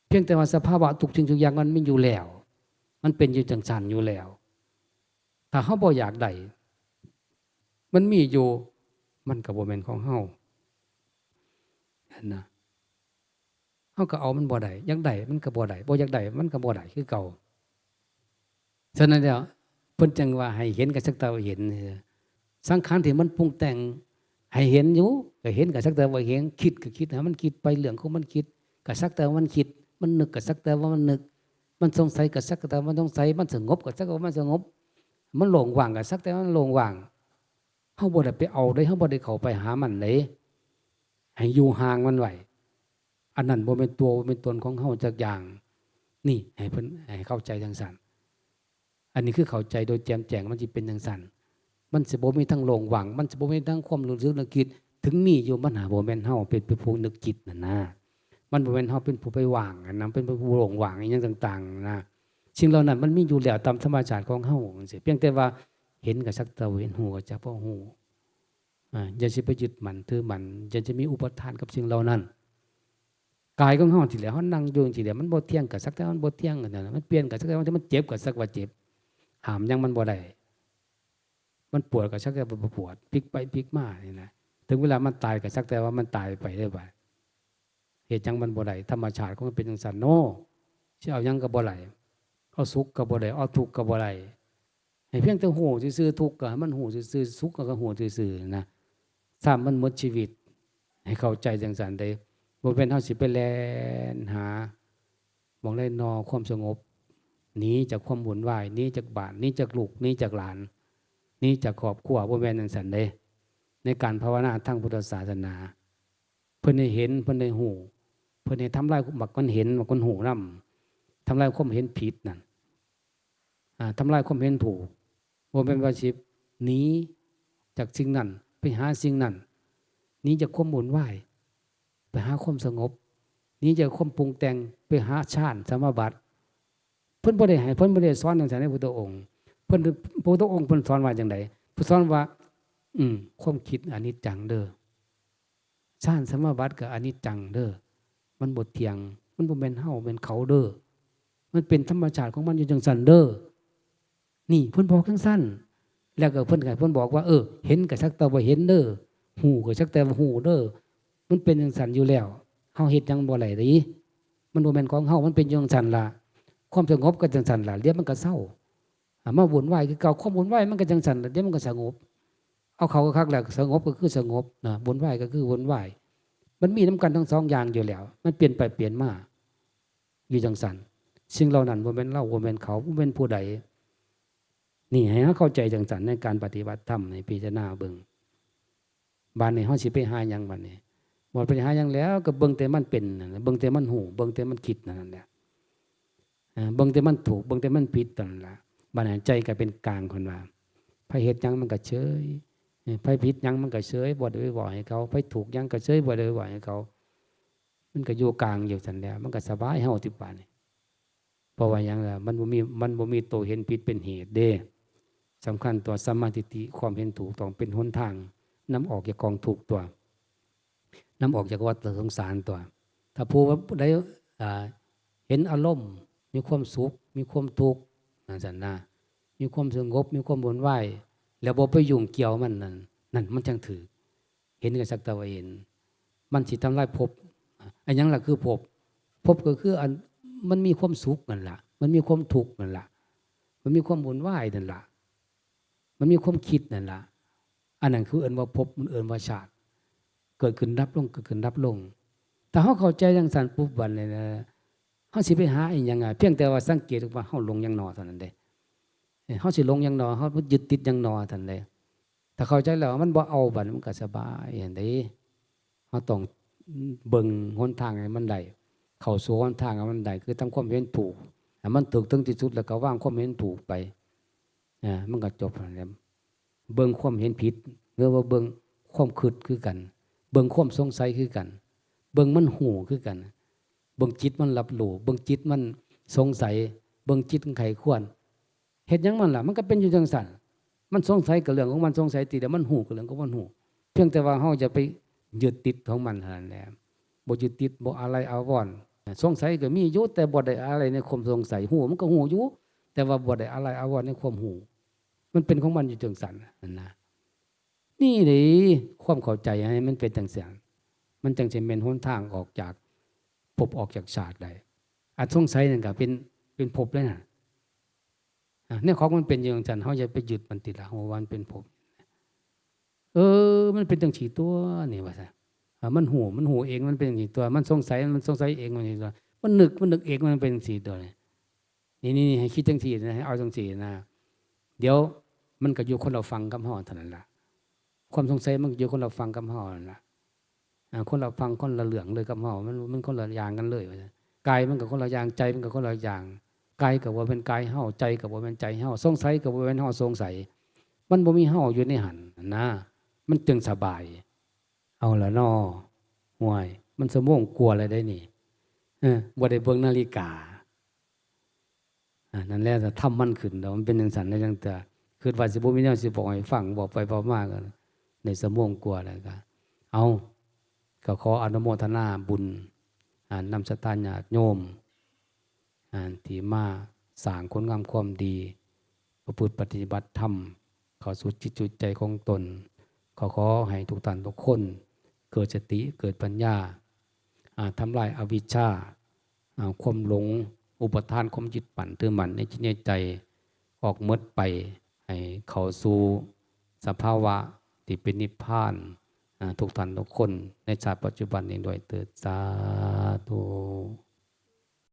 เพียงแต่ว่าสภาวะทุกสิ่งทุกอย่างมันมีอยู่แล้ว มันเป็นอยู่จั่งซั้นอยู่แล้ว ถ้าเฮาบ่อยากได้ มันมีอยู่ มันก็บ่แม่นของเฮา หั้นนะ เฮาก็เอามันบ่ได้ อยากได้มันก็บ่ได้ บ่อยากได้มันก็บ่ได้คือเก่า ฉะนั้นแล้ว เพิ่นจั่งว่าให้เห็นก็สักแต่ว่าเห็น สังขารที่มันปรุงแต่ง ให้เห็นอยู่ ก็เห็นก็สักแต่ว่าเห็น คิดก็คิด ให้มันคิดไปเรื่องของมันคิด ก็สักแต่ว่ามันคิด มันนึกก็สักแต่ว่ามันนึก มันสงสัยก็สักแต่ว่ามันสงสัย มันสงบก็สักแต่ว่ามันสงบ มันโล่งว่างก็สักแต่ว่ามันโล่งว่าง เฮาบ่ได้ไปเอาเด้ เฮาบ่ได้เข้าไปหามันเด้ ให้อยู่ห่างมันไว้ อันนั้นบ่แม่นตัว บ่แม่นตนของเฮาจักอย่าง นี่ ให้เพิ่น ให้เข้าใจจั่งซั้น อันนี้คือเข้าใจโดยแจ่มแจ้ง มันสิเป็นจั่งซั้น มันสิบ่มีทั้งโล่งว่าง มันสิบ่มีทั้งความรู้สึกนึกคิด ถึงมีอยู่ มันหาบ่แม่นเฮาเป็น เป็นผู้นึกคิดนั่นนะ มันบ่แม่นเฮาเป็นผู้ไปว่างอันนั้น เป็นผู้โล่งว่างอิหยังต่างๆนะ สิ่งเหล่านั้นมันมีอยู่แล้วตามธรรมชาติของเฮาจั่งซี้ เพียงแต่ว่าเห็นก็สักแต่ว่าเห็น ฮู้ก็จักว่าฮู้ อ่า อย่าสิไปยึดมั่นถือมั่น อย่าจะมีอุปาทานกับสิ่งเหล่านั้น กายของเฮานี่แหละ เฮานั่งอยู่นี่แหละ มันบ่เที่ยงก็สักแต่มันบ่เที่ยงนั่นน่ะ มันเปลี่ยนก็สักแต่มัน มันเจ็บก็สักว่าเจ็บ ห้ามหยังมันบ่ได้ มันปวดก็สักแต่ว่าปวด พลิกไปพลิกมานี่นะ ถึงเวลามันตายก็สักแต่ว่ามันตายไปเด้อบัด เฮ็ดหยังมันบ่ได้ ธรรมชาติของมันเป็นจั่งซั้นเนาะ สิเอาหยังก็บ่ได้ เอาสุขก็บ่ได้ เอาทุกข์ก็บ่ได้ ให้เพียงแต่ฮู้ซื่อๆ ทุกข์ก็ให้มันฮู้ซื่อๆ สุขก็ฮู้ซื่อๆ นะ ซ้ำมันหมดชีวิต ให้เข้าใจจั่งซั้นเด้ บ่แม่นเฮาสิไปแล่นหา หม่องใดน้อความสงบ หนีจากความวุ่นวาย หนีจากบ้าน หนีจากลูก หนีจากหลาน หนีจากครอบครัว บ่แม่นจั่งซั้นเด้ ในการภาวนาทางพุทธศาสนา เพิ่นให้เห็น เพิ่นให้ฮู้ เพิ่นให้ทำลายบักมันเห็น บักมันฮู้นำ ทำลายความเห็นผิดนั่น อ่า ทำลายความเห็นถูก บ่แม่นว่าสิหนีจากสิ่งนั้น ไปหาสิ่งนั้น หนีจากความวุ่นวาย ไปหาความสงบ หนีจากความปรุงแต่ง ไปหาฌานสมาบัติ เพิ่นบ่ได้ให้ เพิ่นบ่ได้สอนจั่งซั้นในพุทธองค์ เพิ่น พระพุทธองค์เพิ่นสอนว่าจั่งใด เพิ่นสอนว่า อืม ความคิดอนิจจังเด้อ ฌานสมาบัติก็อนิจจังเด้อ มันบ่เที่ยง มันบ่แม่นเฮาแม่นเขาเด้อ มันเป็นธรรมชาติของมันอยู่จั่งซั้นเด้อ นี่เพิ่นบอกจั่งซั้น แล้วก็เพิ่นก็ เพิ่นบอกว่า เออ เห็นก็สักแต่ว่าเห็นเด้อ ฮู้ก็สักแต่ว่าฮู้เด้อ มันเป็นจั่งซั้นอยู่แล้ว เฮาเฮ็ดหยังบ่ได้เด้ มันบ่แม่นของเฮา มันเป็นอยู่จั่งซั้นล่ะ ความสงบก็จั่งซั้นล่ะ เดี๋ยวมันก็เซา อ่ะ มาวุ่นวายคือเก่า ความวุ่นวายมันก็จั่งซั้นล่ะ เดี๋ยวมันก็สงบ เอาเข้าคักๆ แล้ว สงบก็คือสงบนะ วุ่นวายก็คือวุ่นวาย มันมีนำกันทั้งสองอย่างอยู่แล้ว มันเปลี่ยนไปเปลี่ยนมา อยู่จั่งซั้น สิ่งเหล่านั้นบ่แม่นเรา บ่แม่นเขา บ่แม่นผู้ใด นี่ให้เฮาเข้าใจจั่งซั้น ในการปฏิบัติธรรม ให้พิจารณาเบิ่ง บาดนี้เฮาสิไปหาหยังบาดนี้ บ่ไปหาหยังแล้ว ก็เบิ่งแต่มันเป็นนั่นแหละ เบิ่งแต่มันฮู้ เบิ่งแต่มันคิดนั่นแหละ เอ่อ เบิ่งแต่มันถูก เบิ่งแต่มันผิดเท่านั้นล่ะ บาดนี้ใจก็เป็นกลาง เพิ่นว่า ไผเฮ็ดหยังมันก็เฉย เอ่อ ไผผิดหยังมันก็เฉย บ่ได้ไปเว้าให้เขา ไผถูกหยังก็เฉย บ่ได้ไปเว้าให้เขา มันก็อยู่กลางอยู่ซั่นแหละ มันก็สบายเฮาติบาดนี้ เพราะว่าหยังล่ะ มันบ่มี มันบ่มีตัวเห็นผิดเป็นเหตุเด้ สำคัญตัวสัมมาทิฏฐิ ความเห็นถูกต้องเป็นหนทางนำออกจากกองทุกข์ตัว นำออกจากวัฏสงสารตัว ถ้าผู้ใด อ่า เห็นอารมณ์ มีความสุข มีความทุกข์ จั่งซั้นนะ มีความสงบ มีความวุ่นวาย แล้วบ่ไปยุ่งเกี่ยวมันนั่น นั่นมันจั่งถูก เห็นก็สักแต่ว่าเห็น มันสิทำลายภพ อะหยังล่ะคือภพ ภพก็คืออัน มันมีความสุขนั่นล่ะ มันมีความทุกข์นั่นล่ะ มันมีความวุ่นวายนั่นล่ะ มันมีความคิดนั่นล่ะ อันนั้นคือเอิ้นว่าภพ มันเอิ้นว่าชาติ เกิดขึ้นดับลง เกิดขึ้นดับลง ถ้าเฮาเข้าใจจั่งซั้นปุ๊บ บัดนี้นะ เฮาสิไปหาอีหยังอะ เพียงแต่ว่าสังเกตว่าเฮาหลงหยังหนอเท่านั้นเด้ เอ้ย เฮาสิหลงหยังหนอ เฮายึดติดหยังหนอเท่านั้นเด้ ถ้าเข้าใจแล้วมันบ่เอา บัดนี้มันก็สบายหั้นเด้ เฮาต้องเบิ่งหนทางให้มันได้ เข้าสู่หนทางให้มันได้ คือทำความเห็นถูก ให้มันถูกถึงที่สุด แล้วก็วางความเห็นถูกไป อ่ามันก็จบแล้ว เบิ่งความเห็นผิด หรือว่าเบิ่งความคิดคือกัน เบิ่งความสงสัยคือกัน เบิ่งมันฮู้คือกัน เบิ่งจิตมันรับรู้ เบิ่งจิตมันสงสัย เบิ่งจิตมันใคร่ครวญ เฮ็ดหยังมันล่ะ มันก็เป็นอยู่จังซั่น มันสงสัยก็เรื่องของมัน สงสัยติเดียว มันฮู้ก็เรื่องของมันฮู้ เพียงแต่ว่าเฮาอย่าไปยึดติดของมันเท่านั้นแหละ บ่ยึดติด บ่อาลัยอาวรณ์ สงสัยก็มีอยู่ แต่บ่ได้อาลัยในความสงสัย ฮู้มันก็ฮู้อยู่ แต่ว่าบ่ได้อาลัยอาวรณ์ในความฮู้ มันเป็นของมันอยู่จังซั่นหั่นนะ นี่เด้ ความเข้าใจให้มันเป็นจังซั่น มันจังสิแม่นหนทางออกจากภพออกจากชาติได้ อันสงสัยนั่นก็เป็น เป็นภพเลยนะ อ่ะ แนวของมันเป็นอยู่จังซั่น เฮาอย่าไปยึดมันติดละ ฮู้ว่ามันเป็นภพ เออ มันเป็นจังซี่ตั๊วนี่ ว่าซั่น อ่ะ มันฮู้ มันฮู้เอง มันเป็นจังซี่ตั๊ว มันสงสัย มันสงสัยเอง มันจังซี่ตั๊ว มันนึก มันนึกเอง มันเป็นจังซี่ตั๊วนี่ นี่ นี่ ให้คิดจังซี่นะ ให้เอาจังซี่นะ เดี๋ยวมันก็อยู่คนละฝั่งกับเฮาเท่านั้นล่ะ ความสงสัยมันก็อยู่คนละฝั่งกับเฮานั่นล่ะ อ่า คนละฝั่ง คนละเรื่องเลยกับเฮา มัน มันคนละอย่างกันเลย ว่าซั่น กายมันก็คนละอย่าง ใจมันก็คนละอย่าง กายก็บ่แม่นกายเฮา ใจก็บ่แม่นใจเฮา สงสัยก็บ่แม่นเฮาสงสัย มันบ่มีเฮาอยู่ในหั่นนะ มันจึงสบาย เอาละน้อ ห่วย มันชั่วโมงกว่าแล้วเด้นี่ เออ บ่ได้เบิ่งนาฬิกา อ่า นั่นแหละ ถ้าธรรมมันขึ้นแล้ว มันเป็นจังซั่นแล้ว จังแต่คิดว่าสิบ่มีแนวสิบอกให้ฟัง บอกไปบอกมาก็ได้ชั่วโมงกว่าแล้วก็ เอา ก็ขออนุโมทนาบุญ อ่า นำศรัทธาญาติโยม อ่า ที่มาสร้างคุณงามความดี ประพฤติปฏิบัติธรรม เข้าสู่จิตสู่ใจของตน ขอ ขอให้ทุกท่านทุกคน เกิดสติ เกิดปัญญา อ่า ทำลายอวิชชา อ่า ความหลง อุปาทาน ความยึดมั่นถือมั่นในจิตในใจ ออกหมดไป ให้เข้าสู่สภาวะที่เป็นนิพพาน อ่า ทุกท่านทุกคน ในชาติปัจจุบันนี้ด้วยเถิด สาธุ